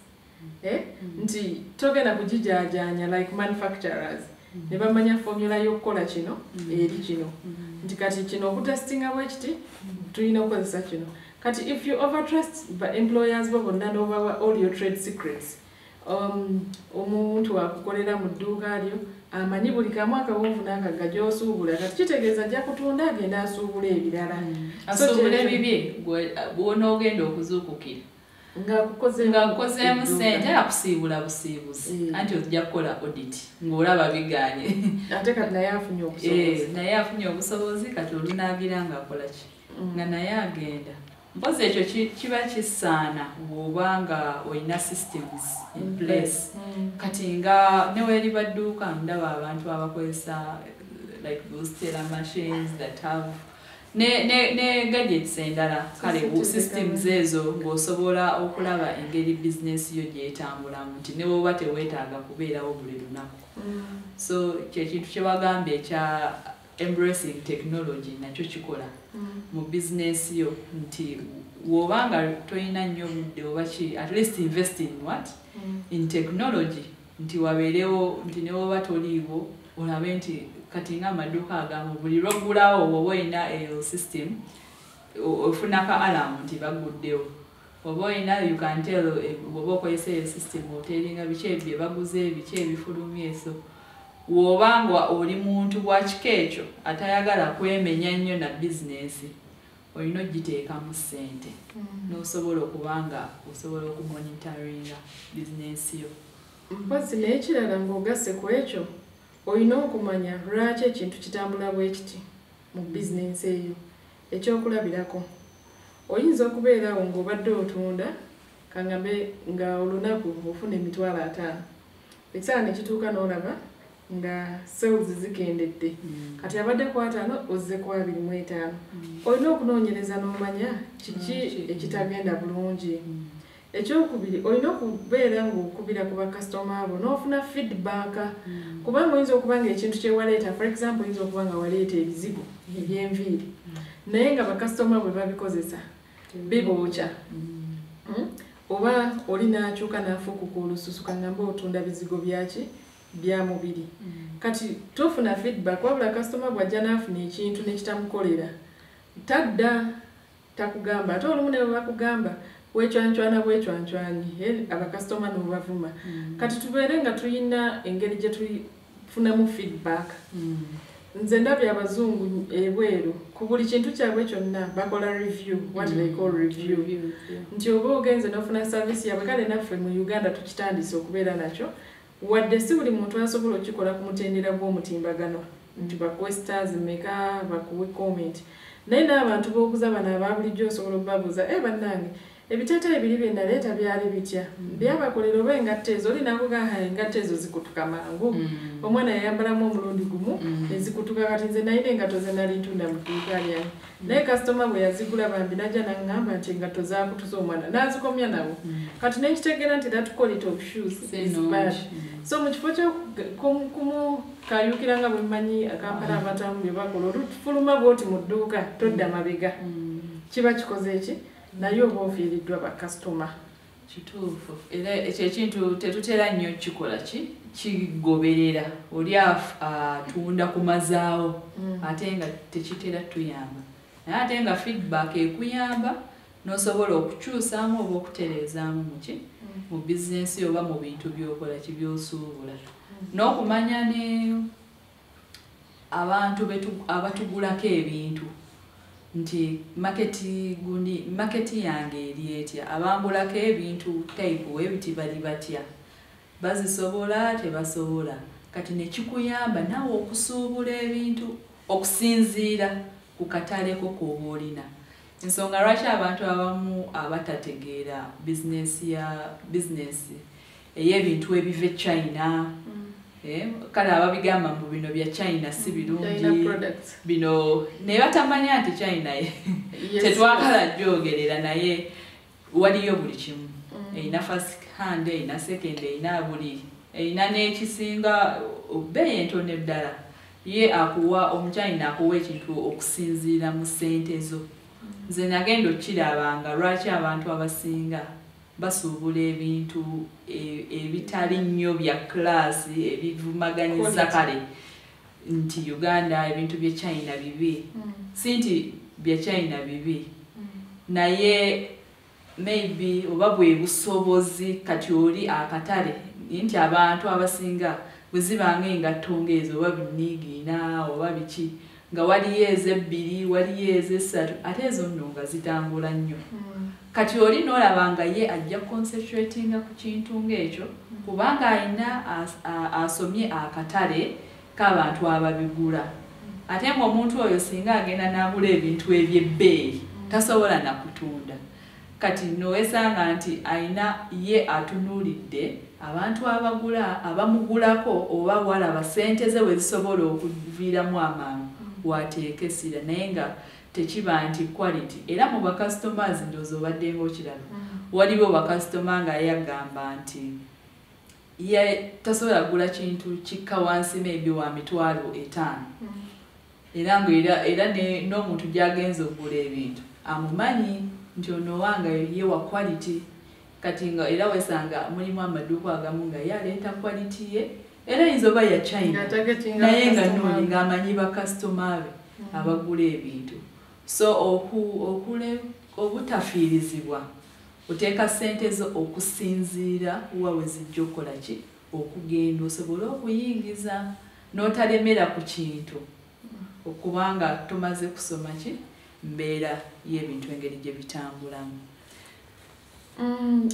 eh? Nti togenda kugijaajanya like manufacturers ne bamanya formula y'okukola kino eri kino, nti kati kino okutestinga bwe kiti tulina okukozesa kino. Kati if you overtrust ba employers bo bonna n'obawa all your trade secrets, omuntu akukolera mu dduuka lyo amanyi buli kamu akawonvu n'akagga gy'osuubula, kati kitegeeza ajja kutunda agenda asuubula ebirala. Asuubula ebibye bw'onoogenda okuzuukukira ng'akukozeemu ng'akukozeemu ssente, akusiibula busiibuzi. Anti ojja kukola audit ng'olaba biganye. Ate kati naye afunye obusobozi. Naye afunye obusobozi, kati olunaagira ng'akola ki? Nga naye agenda. Mpozi ekyo kiba kisaana bw'oba nga olina systems in place. Kati nga neweeri badduuka, ndaba abantu abakozesa like those teller machines that have ne gadgets endala, kale CCTV systems camera. Ezo ng'osobola okulaba engeri bizinesi yo gyetambulamu, nti ne bw'oba teweetaaga kubeerawo buli lunaku. So kyekintu kye bagambye ekya embracing technology nakyo kikola mu bizinesi yo, nti bw'oba nga tolina nnyo budde oba ki, at least invest in what? In technology, nti wabeerewo nti ne bw'oba toliiwo olabe nti kati nga amaduuka agamu buli lwoggulawo bw'oba olina eyo system ofuna ka alarm nti bagguddewo, oba olina you can tell, bw'oba okozesa eyo system oteringa biki ebyo bye baguze, biki ebifulumye. So bw'oba nga oli muntu bwa kika ekyo atayagala kwemenya nnyo na bizinesi, olina ogiteekamu ssente n'osobola okuba nga osobola okumonitoringa bizinesi yo. Mpozi n'ekirala ng'ogasse ku ekyo, olina okumanya lwaki ekintu kitambula bwe kiti mu bizinensi eyo. Ekyokulabirako, oyinza okubeera awo ng'obadde otunda, kangambe nga olunaku ofuna 50,000, ekiseera ne kituuka n'olaba nga sales zikendedde. Kati abadde ku 50 ozze ku 25. Olina okunoonyereza n'omanya kiki Lwaki? ekitagenda bulungi. Ekyokubiri, olina okubeera ng'okubira ku bakasitoma bo n'ofuna feedback, kubanga oyinza okuba nga ekintu kye waleeta, for example, oyinza okuba nga waleeta ebizigo ebyenviiri. Naye nga bakasitoma bwe babikozesa bibookya. Oba oli n'akyuka n'afuukuka olususu, kangamba otunda bizigo byaki bya mubiri. Kati tofuna feedback, wabula kasitoma bw'ajja n'afuna ekintu nekitamukolera tadda takugamba. Ate olumu ne bwe bakugamba wecwancwana bwecwancwanyi, abakasitoma n'obavuma. Kati tubeere nga tuyina engeri gye tufunamu feedback. Nze ndabye abazungu ebweru ku buli kintu kyabwe kyonna bakola review, what they call review. Nti oba ogenze n'ofuna service yabwe, kale naffe mu Uganda tukitandise okubeera nakyo, wadde si buli muntu asobola okukikola ku mutendera gw'omutimbagano nti bakuwe stars meka, bakuwe comment. Naye n'abantu b'okuza bano aba bulijjo osobola okubabuuza, bannange ebiteeteeyi biri bye naleeta byali bitya, byabakolera oba engatto ezo? Oli nakugamba engatto ezo zikutuka mangu, omwana yayambalamu omulundi gumu nezikutuka. Kati nze nalina engatto ze nali ntunda mu dduuka lyange, naye kasitoma bwe yazigula bambi najja naŋŋamba nti engatto zakutusa omwana n'azikomya nabo. Kati nekitegeera nti that quality of shoes is bad. So mu kifo ky'okumukayukira nga bwe mmanyi akampala abatamu bye bakola, olufuluma bw'oti mu dduuka todda mabega, kiba kikoze eki, naye oba ofiiriddwa bakasitoma. Kituufu, era ekyo ekintu tetutera nnyo kikola ki kigoberera. Oli atunda ku mazaawo ate nga tekitera tuyamba, naye ate nga feedback ekuyamba n'osobola okukyusaamu oba okutereezaamu muki mu bizinensi oba mu bintu by'okola ki by'osuubula, n'okumanya ne abantu abatugulako ebintu nti market gundi, market yange eri etya, abangulako ebintu type webiti bali batya, bazisobola tebasobola. Kati nekikuyamba naawe okusuubula ebintu okusinziira ku kataleko k'oba olina. Ensonga lwaki abantu abamu abatategeera bizinensi ya bizinensi ey'ebintu ebiva e China, kale ababigamba mbu bino bya China si birungi bino, naye batamanya nti China tetwagala gyogerera, naye waliyo buli kimu, erina first hand, erina second, erina buli, erina n'ekisinga bbeeyi entono eddala. Ye akuwa omuchina akuwa ekintu okusinziira mu ssente zo. Nze nagenda okukirabanga lwaki abantu abasinga basuubula ebintu ebitali nnyo bya class, ebivumaganyiza kale nti Uganda ebintu bye China bibi. Si nti bya China bibi, naye maybe oba bwe busobozi. Kati oli akatale nti abantu abasinga bwe zibanga engatto ng'ezo oba biniigiina oba biki, nga waliyo ez'ebbiri, waliyo ez'essatu, ate ezo nno nga zitambula nnyo. Kati oli n'olaba nga ye ajja concentratinga ku kintu ng'ekyo kubanga alina asomye akatale k'abantu ababigula. Ate ng'omuntu oyo singa agenda n'agula ebintu eby'ebbeeyi tasobola na kutunda. Kati nowesanga nti alina ye atunuulidde abantu abagula abamugulako, oba walaba ssente ze we zisobola okuviiramu amangu wateeka essira, naye nga tekiba nti quality. Era mu bacustomers ndowooza obadde ng'okiraba, waliwo bakasitoma nga yagamba nti ye tasobola kugula kintu kikka wansi maybe wa 500,000, era nga era n'omuntu gy'agenza okugula ebintu amumanyi nti ono wanga ye wa quality. Kati nga era wesanga mulimu amaduuka agamu nga ye aleeta quality ye, era ayinza oba ya China, naye nga nnungi ng'amanyi bakasitoma be abagula ebintu. So obutafiirizibwa oteeka ssente zo okusinziira wa we zijja okukola ki okugenda, osobole okuyingiza n'otalemera ku kintu okubanga tomaze kusoma ki mbeera y'ebintu engeri gye bitambulamu.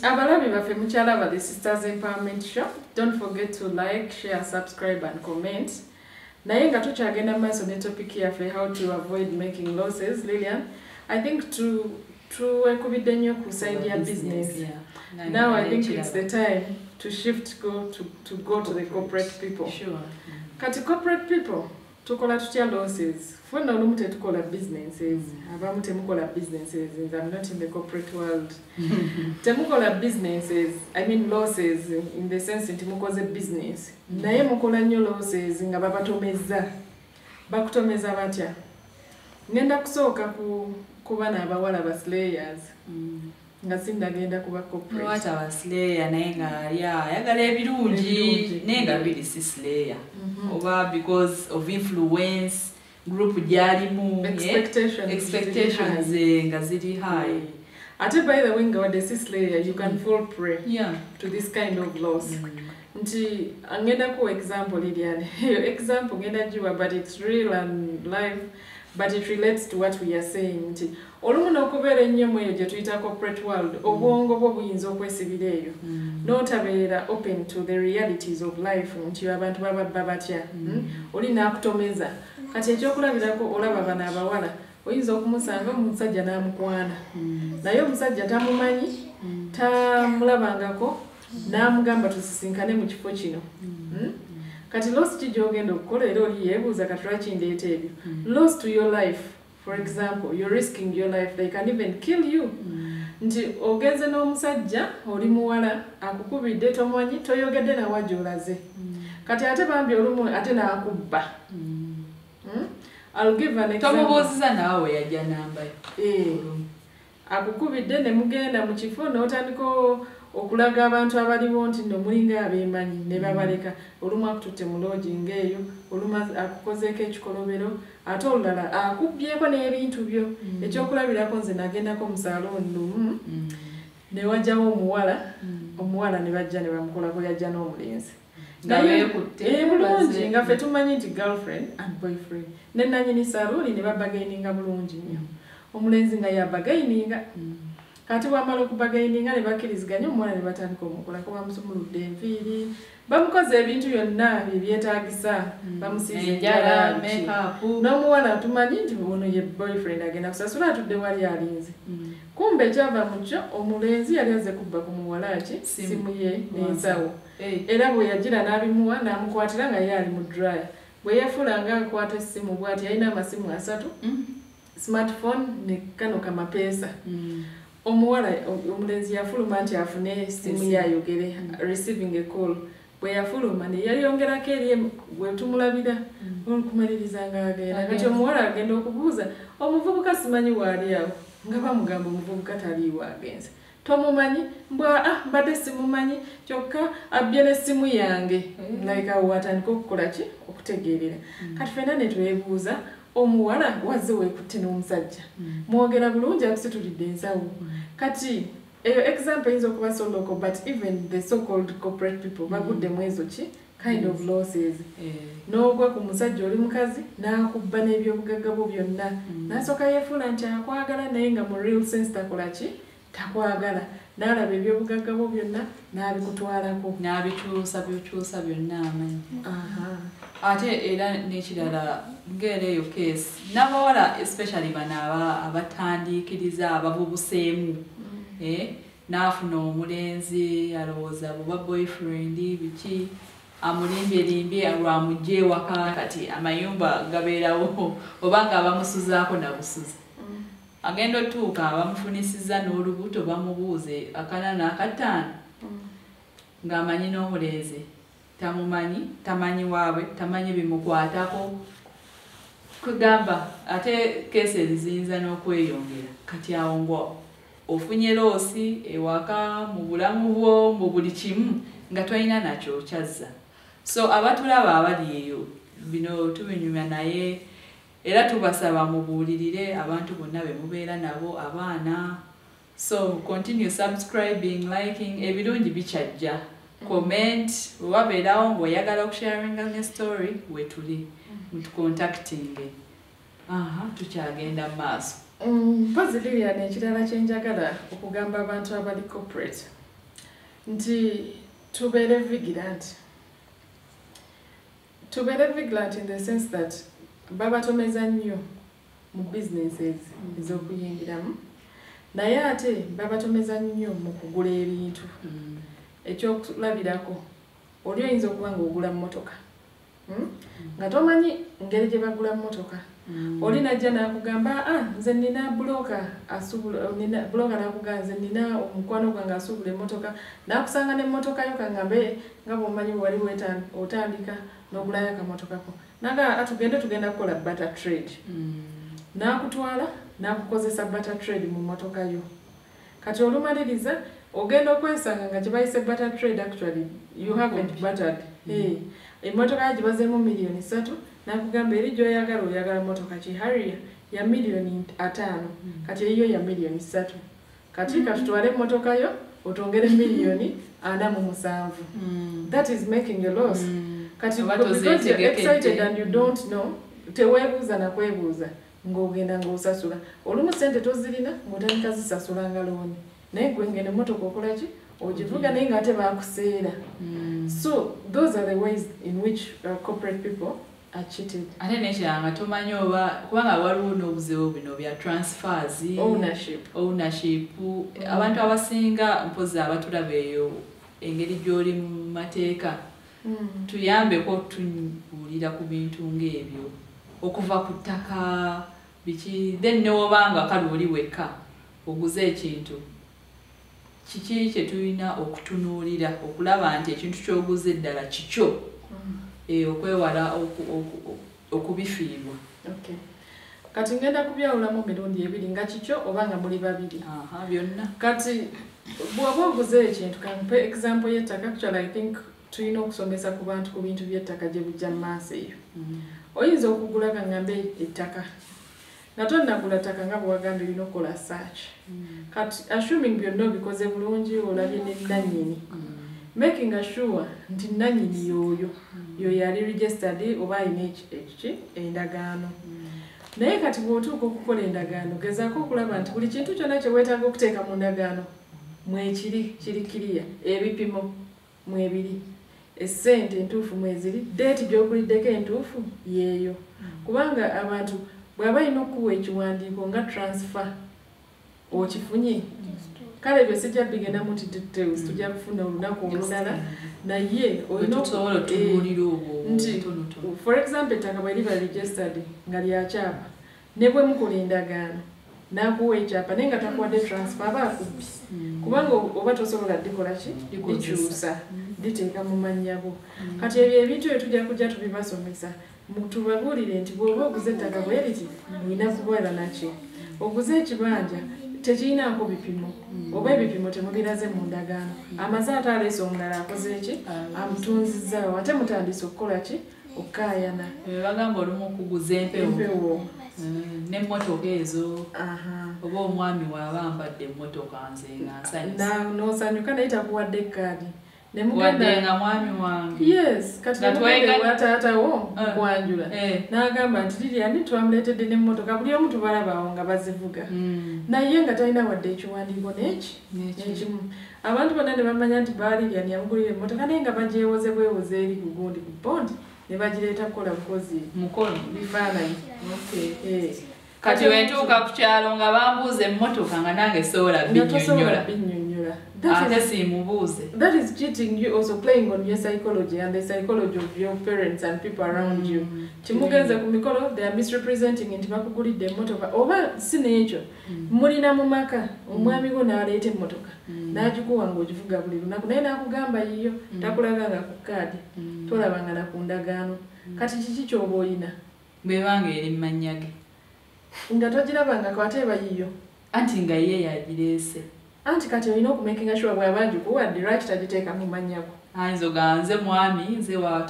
Abalabi baffe mukyalaba the Sisters Empowerment Show. Don't forget to like, share, subscribe and comment. Naye nga tukyagenda maaso ne topic yaffe, how to avoid making losses, Lilian, I think tuwekubidde nnyo ku side ya business. Now I think it's the time to shift go to the corporate people. Kati corporate people tukola tutya losses? Funa olumu tetukola businesses, abamu temukola businesses. I'm not in the corporate world. Temukola businesses, I mean losses in the sense nti mukoze business, naye mukola nnyo losses nga babatomeza. Bakutomeza batya? Ngenda kusooka ku bana abawala ba slayers. Nga sinnagenda kuba corporate. Lwaki aba slayer naye nga ayagala ebirungi naye nga biri si slayer. Oba because of influence, group gyalimu, expectations nga ziri high. Ate by the way, nga wadde si slayer, you can fall prey to this kind of loss. Nti ngenda ku example Lilian. Eyo example ngenda giwa, but it's real and live, but it relates to what we are saying. Nti olumu n'okubeera ennyo mu eyo gye tuyita corporate world, obwongo bwo buyinza okwesibira eyo. N'otabeera open to the realities of life, nti abantu bababba batya. Oli n'akutomeza. Kati ekyokulabirako olaba bano abawala, oyinza okumusanga omusajja n'amukwana. Naye omusajja tamumanyi, tamulabangako, n'amugamba tusisinkane mu kifo kino. Kati loss ki gy'ogenda okukola era oli yeebuuza kati lwaki ndeeta ebyo. Loss to your life, for example, you're risking your life, they can even kill you. Nti ogenze n'omusajja oli muwala akukubidde tomanyi toyogedde nawa gy'olaze. Kati ate bambi olumu ate n'akubba. I'll give an example. Tomubuuziza naawe yajja namba yo. Akukubidde ne mugenda mu kifo n'otandika okulaga abantu abaliwo nti nno mulinga abeemanyi ne babaleka. Olumu akututte mu lodging eyo, olumu akukozeeko ekikolobero, ate olulala akubbyeko n'ebintu byo. Ekyokulabirako nze nagendako mu saloon lumu, ne wajjawo omuwala, omuwala ne bajja ne bamukolako yajja n'omulenzi. Nga beekutte. Bulungi nga ffe tumanyi nti girlfriend and boyfriend. Ne nannyini saloon ne babagaininga bulungi nnyo. Omulenzi nga yabagaininga. Kati bwamala okubagaininga ne bakkiriziganya omuwala ne batandika omukolako, bamusumuludde enviiri, bamukoze ebintu byonna ebyetaagisa, bamusiize enjala, makeup. N'omuwala tumanyi nti ono ye boyfriend agenda kusasula atudde wali alinze. Kumbe ekyava mu kyo omulenzi yali azze kubba ku muwala ki simu ye n'ensawo. Era bwe yagira n'abimuwa n'amukwatira nga ye ali mu dryer. Bwe yeefuula nga akwata essimu bw'ati yalina amasimu 3, smartphone ne kano kamapeesa. Omuwala omulenzi yafuluma nti afune essimu ye ayogere, receiving a call. Bwe yafuluma ne yayongerako eri bwe tumulabira olukumaliriza ng'agenda. Kati omuwala agenda okubuuza omuvubuka simanyi waali awo, nga bamugamba omuvubuka taliiwo agenze. Tomumanyi mbwa mbadde simumanyi kyokka abbye n'essimu yange. Like awo watandika okukola ki okutegeerera. Kati ffenna ne twebuuza omuwala wazze weekutte n'omusajja. Mwogera bulungi akusitulidde ensawo. Kati eyo example eyinza okuba so local, but even the so-called corporate people bagudde mu ezo ki kind of losses. N'ogwa ku musajja oli mukazi n'akubba n'ebyobugagga bwo byonna. N'asooka yeefuula nti akwagala naye nga mu real sense takola ki takwagala. N'alaba ebyobugagga bwo byonna n'abikutwalako. N'abikyusa byukyusa byonna amanyi. Ate era n'ekirala ng'era eyo case n'abawala especially bano abatandiikiriza abavubuseemu. N'afuna omulenzi alowooza buba boyfriend biki amulimbye limbye lwamugye ewaka. Kati amayumba gabeerawo oba nga bamusuzaako na busuzi. Agenda otuuka bamufunisiza n'olubuto bamubuuze akana n'akataano ng'amanyi n'omulenzi tamumanyi, tamanyi waabwe, tamanyi bimukwatako. Kugamba ate case ziyinza n'okweyongera. Kati awo ngo ofunye loss ewaka mu bulamu bwo mu buli kimu nga tolina nakyo kyazza. So abatulaba abali eyo bino tubinyumya naye era tubasaba mubuulirire abantu bonna be mubeera nabo abaana. So continue subscribing, liking, ebirungi bikyajja. Comment, wabeerawo ng'oyagala okusharinga ne story wetuli mutucontacting. Tukyagenda mu maaso. Mpozi Lilian, ekirala kye njagala okugamba abantu abali corporate nti tubeere vigilant. Tubeere vigilant in the sense that babatomeza nnyo mu businesses ez'okuyingiramu, naye ate babatomeza nnyo mu kugula ebintu. Ekyokulabirako oli oyinza okuba ng'ogula mmotoka nga tomanyi ngeri gye bagula mmotoka. Oli najja n'akugamba nze nina buloka asubula, nina buloka n'akugamba nze nina omukwano gwange asubula emmotoka, n'akusanga n'emmotoka yo kangambe nga bw'omanyi wali otandika n'ogulayo akamotokako naga tugende tugenda kukola barter trade. N'akutwala n'akukozesa barter trade mu mmotoka yo. Kati olumaliriza ogenda okwesanga nga kye bayise barter trade, actually you haven't bartered. Emmotoka yo gibazeemu 3 million, n'akugamba eri gy'oyagala, oyagala mmotoka ki? Harrier ya 5 million. Kati eyiyo ya 3 million. Kati katutwale emmotoka yo otwongere 47 million. That is making a loss. Kati because you're excited and you don't know, teweebuuza nakwebuuza, ng'ogenda ng'osasula. Olumu sente tozirina, ng'otandika zisasula nga looni, naye gwe ngenda emmotoka okola ki? Ogivuga, naye ng'ate baakuseera. So those are the ways in which corporate people are cheated. Ate nekirala nga tomanyi oba, kubanga waliwo n'obuzibu bino bya transfers, ownership. Ownership. Abantu abasinga, mpozi abatulaba eyo, engeri gy'oli mu mateeka, tuyambeko tubuulira ku bintu ng'ebyo, okuva ku ttaka, biki, then newobanga kale oli wekka oguze ekintu, kiki kye tulina okutunuulira okulaba nti ekintu ky'oguze eddala kikyo, okwewala okubifiirwa? Okay. Kati ngenda kubyawulamu mirundi ebiri, nga kikyo oba nga muli babiri. Aha, byonna. Kati bw'oba oguze ekintu, kampe example y'ettaka. Actually, I think tulina okusomesa ku bantu ku bintu by'ettaka gye bujja mu maaso eyo. Oyinza okugula, kaŋŋambe, ettaka. Nga tonnagula ttaka, nga bwe wagambye, olina okukola search. Kati assuming byonna obikoze bulungi, olabye ne nannyini, making sure nti nannyini y'oyo, y'oyo ali registered oba alina ekiki, endagaano. Naye kati bw'otuuka okukola endagaano, gezaako okulaba nti buli kintu kyonna kye weetaaga okuteeka mu ndagaano mwekiri, kiri kiriya, ebipimo mwebiri, essente entuufu mweziri, date gy'oguliddeko entuufu yeeyo. Kubanga abantu bw'aba alina okukuwa ekiwandiiko nga transfer, okifunye. Kale ebyo sijja bigendamu nti details, tujja kufuna olunaku olulala, naye olina tusobola otubuulira obwo nti obutonotono. For example, ettaka bwe liba registered nga lyakyapa, ne bwe mukola endagaano n'akuwa ekyapa naye nga takuwadde transfer, aba akubbi, kubanga oba tosobola dikola ki? Likozesa. Likyusa, liteeka mu mannya go. Kati ebyo ebintu ebyo tujja kujja tubibasomesa, tubabuulire nti bw'oba oguze ettaka bwe riti, olina kubeera naki. Oguze ekibanja tekirinaako bipimo, oba ebipimo temubiraze mu ndagaano, amaze ate aleese omulala, akoze eki? Amutunzizzaawo, ate mutandise okukola ki? Okukaayana. Bagamba olumu okuguza empewo. Empewo. N'emmotoka ezo, oba omwami waaba mpadde emmotoka, nze nga nsanyuse. N'osanyuka, naye takuwadde kaadi. Wadde nga mwami wange. Yes, kati Nga nemugenda ewa taatawo kwanjula, n'agamba nti Lilian twamuleetedde n'emmotoka, buli omu tubalabaawo nga bazivuga, naye nga talina wadde ekiwandiiko n'eki n'ekimu. Abantu bonna ne bamanya nti ba Lilian yamugulira emmotoka, naye nga bagyewoze bwewoze eri ku gundi, ku bond, ne bagireeta kukola bukozi mukolo bifaananyi. Kati wentuuka ku kyalo nga bambuuza emmotoka, nga nange sobola Nga tosobola binnyonnyola. Binnyonnyola. Ate siimubuuze. That is cheating you, also playing on your psychology and the psychology of your parents and people around you. Kimugenze ku mikolo, they are misrepresenting nti bakugulidde emmotoka, oba si n'ekyo, mulina mu maka, omwami gwo n'aleeta emmotoka n'agikuwa ng'ogivuga buli lunaku, naye n'akugamba yiyo, takulaganga ku kaadi, tolabanga na ku ndagaano. Kati kiki ky'oba oyina? Bwebanga eri mu mannya ge. Nga togirabangako, ate eba yiyo. Anti nga ye yagireese. Anti kati olina okumakinga sure bw'aba agikuwadde, lwaki tagiteeka mu mannya go? Ayinza ogamba, nze mwami, nze wa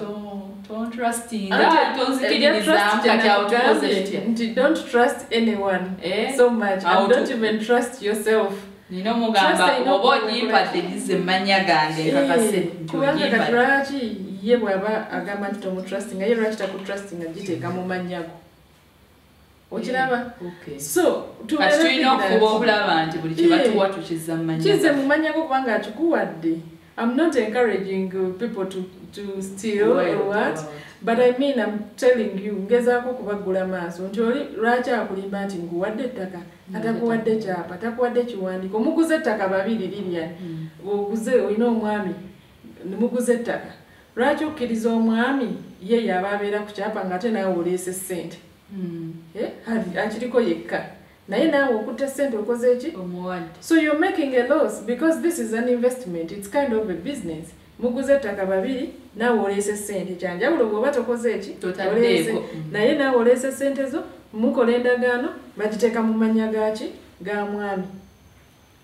tontrustinga, Anti, tonzikiririzaamu. Kati awo tukoze kitya? Nti don't trust anyone Eh? so much Awo and don't even trust yourself. Nina omugamba Trust alina oba okuba ogimpadde, gize mu mannya gange, nkakase Eh, nti kubanga kati ogimpadde. lwaki ye bw'aba agamba nti tomutrustinga, ye lwaki takutrustinga giteeka mu mannya go? Okiraba? Okay. So Kati tubeere tulina okufuba vigilant. okulaba nti buli kye batuwa tukizza mu mannya Kize gaffe. mu mannya go, kubanga akikuwadde. I'm not encouraging people to steal or what, but I mean, I'm telling you, ngezaako okubaggula maaso nti oli lwaki akulimba nti nguwadde ettaka, atakuwadde kyapa, takuwadde kiwandiiko? Muguze ettaka babiri, Lilian, oguze, olina omwami, muguze ettaka, lwaki okkiriza omwami ye yaba abeera ku kyapa ng'ate naawe oleese ssente? Eh, akiriko yekka, naye naawe okutte ssente, okoze eki? Omuwadde. So you're making a loss because this is an investment. It's kind of a business. Muguze ettaka babiri, naawe oleese ssente. Kyanjawulo bw'oba tokoze eki, oleese, naye naawe oleese ssente zo, mukola endagaano, bagiteeka mu mannya gaaki? Ga mwami.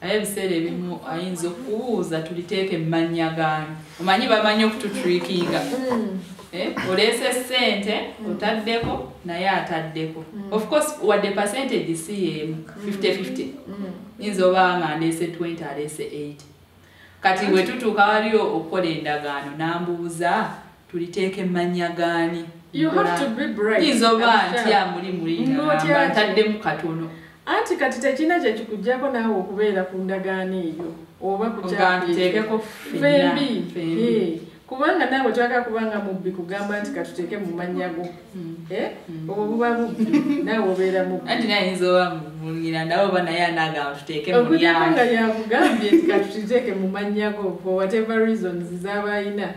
Naye ebiseera ebimu ayinza okubuuza tuliteeke mu mannya gaani. Omanyi bamanyi okututrikinga. Oleese ssente, otaddeko, naye ataddeko. Of course, wadde percentage si y'emu, 50-50. Nyinza oba nga ndeese 20, aleese 80. Kati bwe tutuuka waliyo okukola endagaano, n'ambuuza tuliteeke mu mannya gaani. You have to be bright. Nyinza oba ntya muli Ng'otya ngamba ki? ntaddemu katono. Anti kati tekirina kye kikuggyako naawe okubeera ku ndagaano eyo oba ku Oga kyapa ekyo. ntuteekeko ffenna. Ffembi. Ffembi. Kubanga naawe twagala kubanga mubbi kugamba nti katuteeke mu mannya go. Obwo buba bubbi, naawe obeera mubbi. Anti naye ayinza oba mulira ndaba oba naye anaagamba tuteeke mu Okuggyako lyange. nga yakugambye nti katuteeke mu mannya go for whatever reasons z'aba ayina.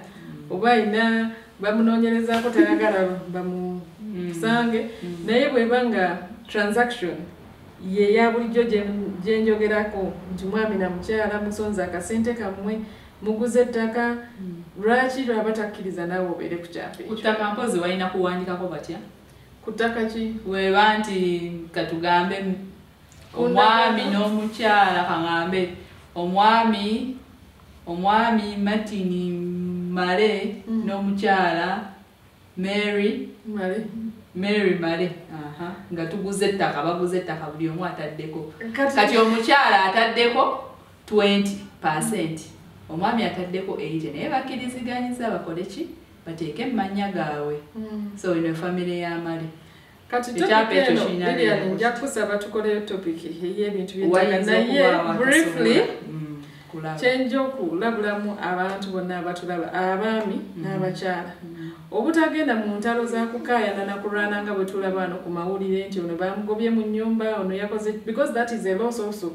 Oba ayina bamunoonyerezaako tayagala bamusange. Naye bw'eba nga transaction ye ya bulijjo gye njogerako nti mwami na mukyala musonze akasente kammwe, muguze ettaka, lwaki lwaba takkiriza naawe obeere ku kyapa ekyo? Ku ttaka mpozi walina kuwandikako batya? Ku ttaka ki? Bw'eba nti katugambe omwami n'omukyala, kaŋŋambe omwami Martin Male n'omukyala Mary Male. Mary Male. Aha. Nga tuguze ettaka, baguze ettaka buli omu ataddeko. Kati Kati omukyala ataddeko 20%, omwami ataddeko 80, naye bakkiriziganyiza bakole ki? Bateeke mu mannya gaabwe. So eno famire ya Male. Kati Ekyapa topic ekyo eno, kirina Lilian, leero. nja kusaba tukoleyo topic ey'ebintu by'ettaka, Wayinza naye okubaawo briefly, atasobola, kulaba. kyenja okulabulamu abantu bonna abatulaba, abaami n'abakyala, obutagenda mu ntalo za kukaayana na kulwana nga bwe tulaba wano ku mawulire nti ono bamugobye mu nnyumba, ono yakoze, because that is a loss also.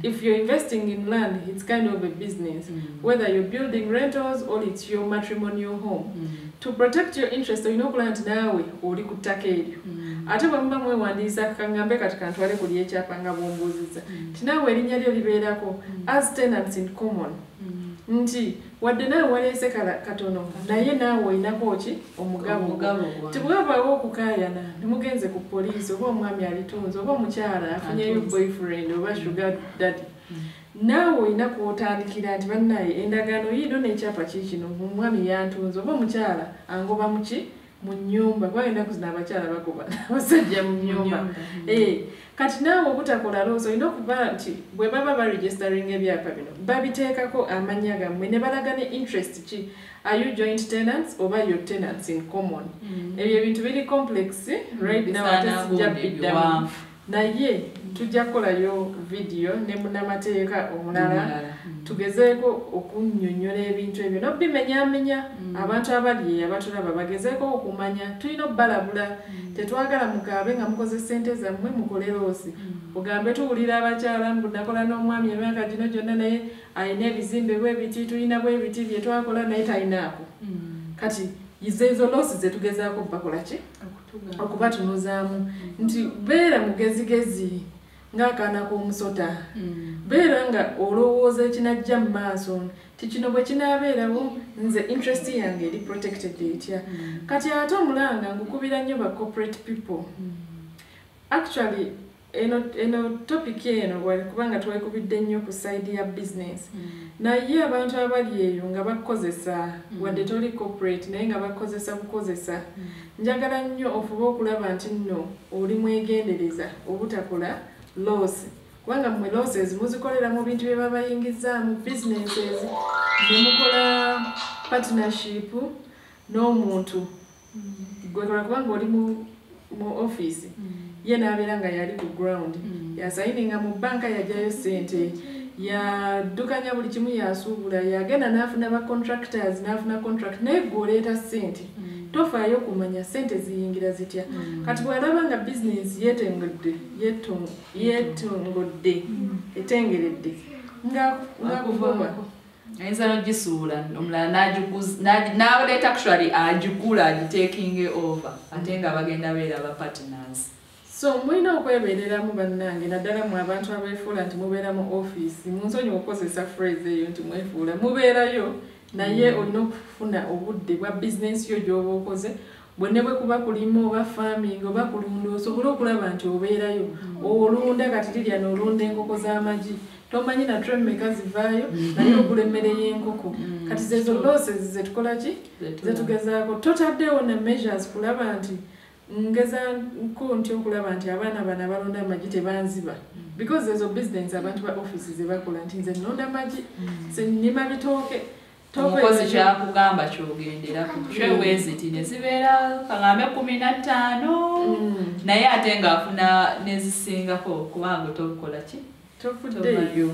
If you're investing in land, it's kind of a business. Whether you're building rentals or it's your matrimonial home. To protect your interest, olina okulaba nti naawe oli ku ttaka eryo. Ate bwe muba mwewandiisa, kaŋŋambe kati kantwale ku ly'ekyapa nga bw'ombuuzizza, nti naawe erinnya lyo libeerako as tenants in common. Nti wadde naawe waleese katono, naye naawe olinako ki? Omugabo. Omugabo gwange. Tebwabaawo okukaayana, ne mugenze ku poliisi, oba omwami alitunze, oba omukyala afunyeyo Atunze. boyfriend oba sugar daddy. Naawe olina kw'otandikira nti bannaye endagaano yiino n'ekyapa kiikino, omwami yantunze oba omukyala angoba mu ki? Mu nnyumba, kubanga ennaku zino abakyala bagoba abasajja mu nnyumba. Kati naawe obutakola loss, olina okuba nti bwe baba baregisteringa ebyapa bino, babiteekako amannya gammwe ne balaga ne interest ki. Are you joint tenants oba your tenants in common? Ebyo ebintu biri complex right now, ate Bisaana sijja gundi biddamu. biwanvu. Naye tujja kukolayo vidiyo ne munnamateeka omulala, Omulala. Tugezeeko okunnyonnyola ebintu ebyo n'obimenyaamenya. Abantu abali eyo abatulaba bagezeeko okumanya, tulina obbalabula. Tetwagala mukaabe nga mukoze ssente zammwe mukole loss. Ogambe tuwulira abakyala mbu nakola n'omwami emyaka gino gyonna naye alina ebizimbe bwe biti, tulina bwe biti bye twakola naye talinaako. Kati ezo loss ze tugezaako bakola ki? Okubatunuzaamu nti beera mugezigezi ng'akaana k'omusota. Beera nga olowooza ekinajja mu maaso nti kino bwe kinaabeerawo nze interest yange eri protected etya. Kati ate omulanga ngukubira nnyo ba corporate people. Actually eno topic eno kubanga twekubidde nnyo ku side ya business. Naye abantu abali eyo nga bakozesa, wadde toli corporate naye nga bakozesa bukozesa. Njagala nnyo ofube okulaba nti nno oli mwegendereza obutakola loss. Kubanga mmwe losses muzikolera mu bintu bye babayingizaamu businesses, ne mukola partnership n'omuntu. Gwe kola kubanga oli mu office, ye n'abeera nga yali ku ground. Yasayininga mu bbanka yaggyayo ssente, yaddukanya buli kimu, yasuubula, yagenda n'afuna ba contractors, n'afuna contract, naye gwe oleeta ssente. Tofaayo kumanya ssente ziyingira zitya. Kati bw'alaba nga bizinensi yeetongodde, etengeredde, ng'akugoba. Ayinza n'ogisuula, omulala n'aleeta actually agigula, agitakinge over, ate nga bagenda beera ba partners. So mulina okwebeereramu bannange, naddala mmwe abantu abeefuula nti mubeera mu office. Munsonyiwe okukozesa phrase eyo nti mwefuula, mubeerayo Naye olina okufuna obudde bwa bizinensi yo gy'oba okoze, bwe ne bwe kuba kulima oba farming oba kulunda, osobole okulaba nti obeerayo. Olunda kati lirya n'olunda enkoko z'amagi, tomanyi na tray mmeka zivaayo, naye ogula emmere y'enkoko. Kati zezo losses zetukola ki, zetugezaako. Totaddewo na measures kulaba nti ngezaako nti okulaba nti abaana bano abalonda amagi tebanziba, because ezo business abantu ba office ze bakola nti nze nnonda magi, nnima bitooke. Omukozi kyakugamba kyogenderako, tweweziti ne zibeera kaŋŋambe 15, naye ate ng'afuna n'ezisingako kubanga tokola ki, tofuddeeyo.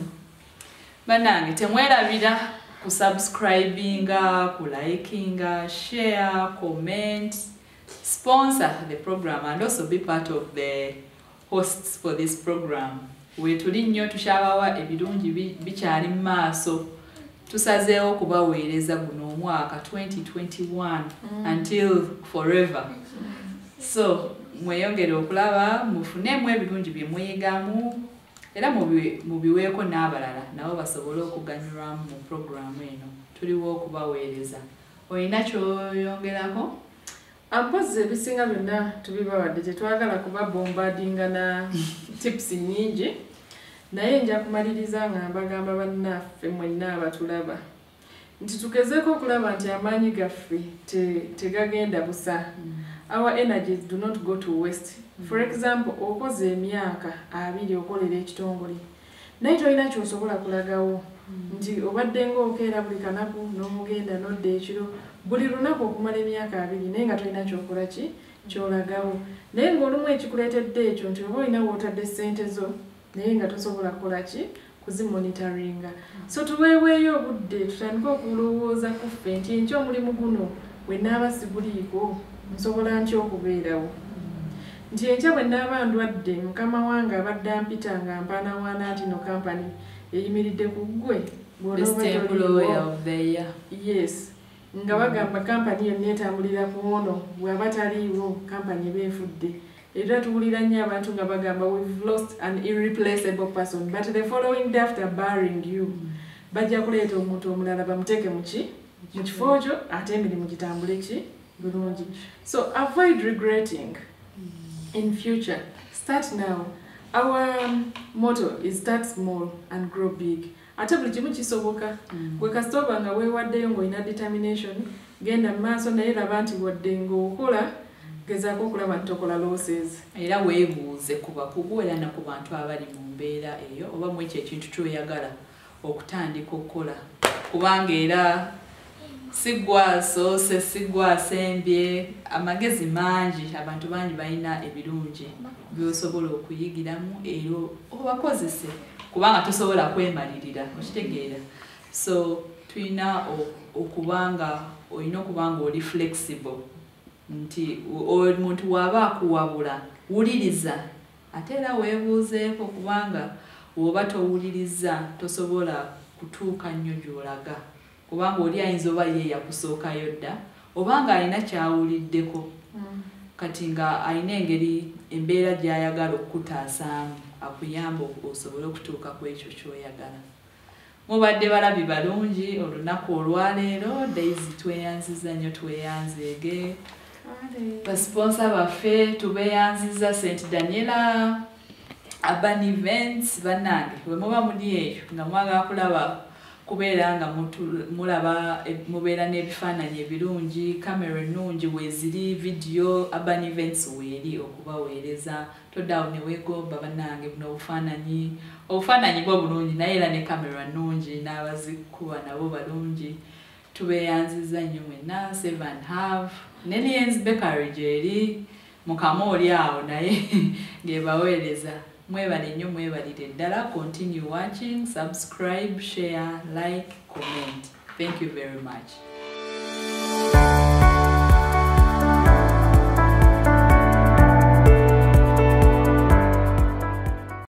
Bannange, temwerabira kusubscribinga, kulikinga, share, comment, sponsor the program and also be part of the hosts for this program. Wetuli nnyo, tukyabawa ebirungi bikyali mu maaso. Tusazeewo okubaweereza guno omwaka 2021 until forever. So mweyongere okulaba, mufunemu ebirungi bye muyigamu, era mubiweeko n'abalala nabo basobole okuganyulwamu mu puroguramu eno. Tuliwo okubaweereza. Olina kyoyongerako? Ampozi ebisinga byonna tubibawadde, tetwagala kuba bombardinga na tips nnyingi, naye nja kumaliriza nga mbagamba bannaffe mwenna abatulaba nti tugezeeko okulaba nti amaanyi gaffe tegagenda busa. Our energies do not go to waste. For example, okoze emyaka 20 okolera ekitongole, naye tolina ky'osobola kulagawo nti obadde ng'okeera buli kanaku n'ogenda n'odda ekiro buli lunaku okumala emyaka 20, naye nga tolina ky'okola ki ky'olagawo. Naye ng'olumu ekikuleetedde ekyo nti oba olina w'otadde ssente zo naye nga tosobola kukola ki, kuzimonitoringa. So tuweeweeyo obudde tutandike okulowooza ku ffe nti enkya omulimu guno bwe naaba siguliiko nsobola ntya okubeerawo, nti enkya bwe naaba ndwadde mukama wange abadde ampita nga mpaanawaana nti no kampani eyimiridde ku ggwe. Best employer of the year. Yes, nga bagamba kampani yonna etambulira ku ono, bw'aba taliiwo kampani eba efudde. Era tuwulira nnyo abantu nga bagamba we've lost an irreplaceable person, but the following day after barring you, bajja kuleeta omuntu omulala bamuteeke mu ki, mu kifo kyo, ate emirimu gitambule ki bulungi. So avoid regretting in future. Start now. Our motto is start small and grow big. Ate buli kimu kisoboka. Gwe kasita oba nga weewaddeyo ng'olina determination, genda mu maaso, naye laba nti wadde ng'okola, gezaako okulaba nti tokola losses. Era weebuuze ku bakugu era na ku bantu abali mu mbeera eyo oba mu ekyo ekintu ky'oyagala okutandika okukola, kubanga era sigwa soose, sigwa asembye, amagezi mangi, abantu bangi balina ebirungi by'osobola okuyigiramu era obakozese, kubanga tosobola kwemalirira, okitegeera. So tulina okubanga olina okuba nga oli flexible, nti omuntu w'aba akuwabula wuliriza, ate era weebuuzeeko, kubanga bw'oba towuliriza tosobola kutuuka nnyo gy'olaga, kubanga oli ayinza oba ye yakusookayo dda, oba nga alina ky'awuliddeko, kati nga alina engeri embeera gy'ayagala okukutaasaamu akuyamba osobole okutuuka ku ekyo ky'oyagala. Mubadde balabi balungi olunaku olwaleero. Daisy, tweyanziza nnyo, tweyanzeege. Basponsa baffe tubeeyanziza, St Daniela, Urban Events. Bannange, bwe muba muli eyo nga mwagala kulaba kubeera nga mulaba mubeera n'ebifaananyi ebirungi, kamera ennungi weeziri, video, Urban Events weeri okubaweereza. Toddaawo ne weegomba bannange buno obufaananyi, obufaananyi bwo bulungi, naye era ne kamera nnungi n'abazikuba nabo balungi. Tubeeyanziza nnyo mwenna. Save and Have ne Liens Bakery gyeri mukama oli awo naye ng'ebaweereza. Mwebale nnyo, mwebalire ddala. Continue watching, subscribe, share, like, comment. Thank you very much.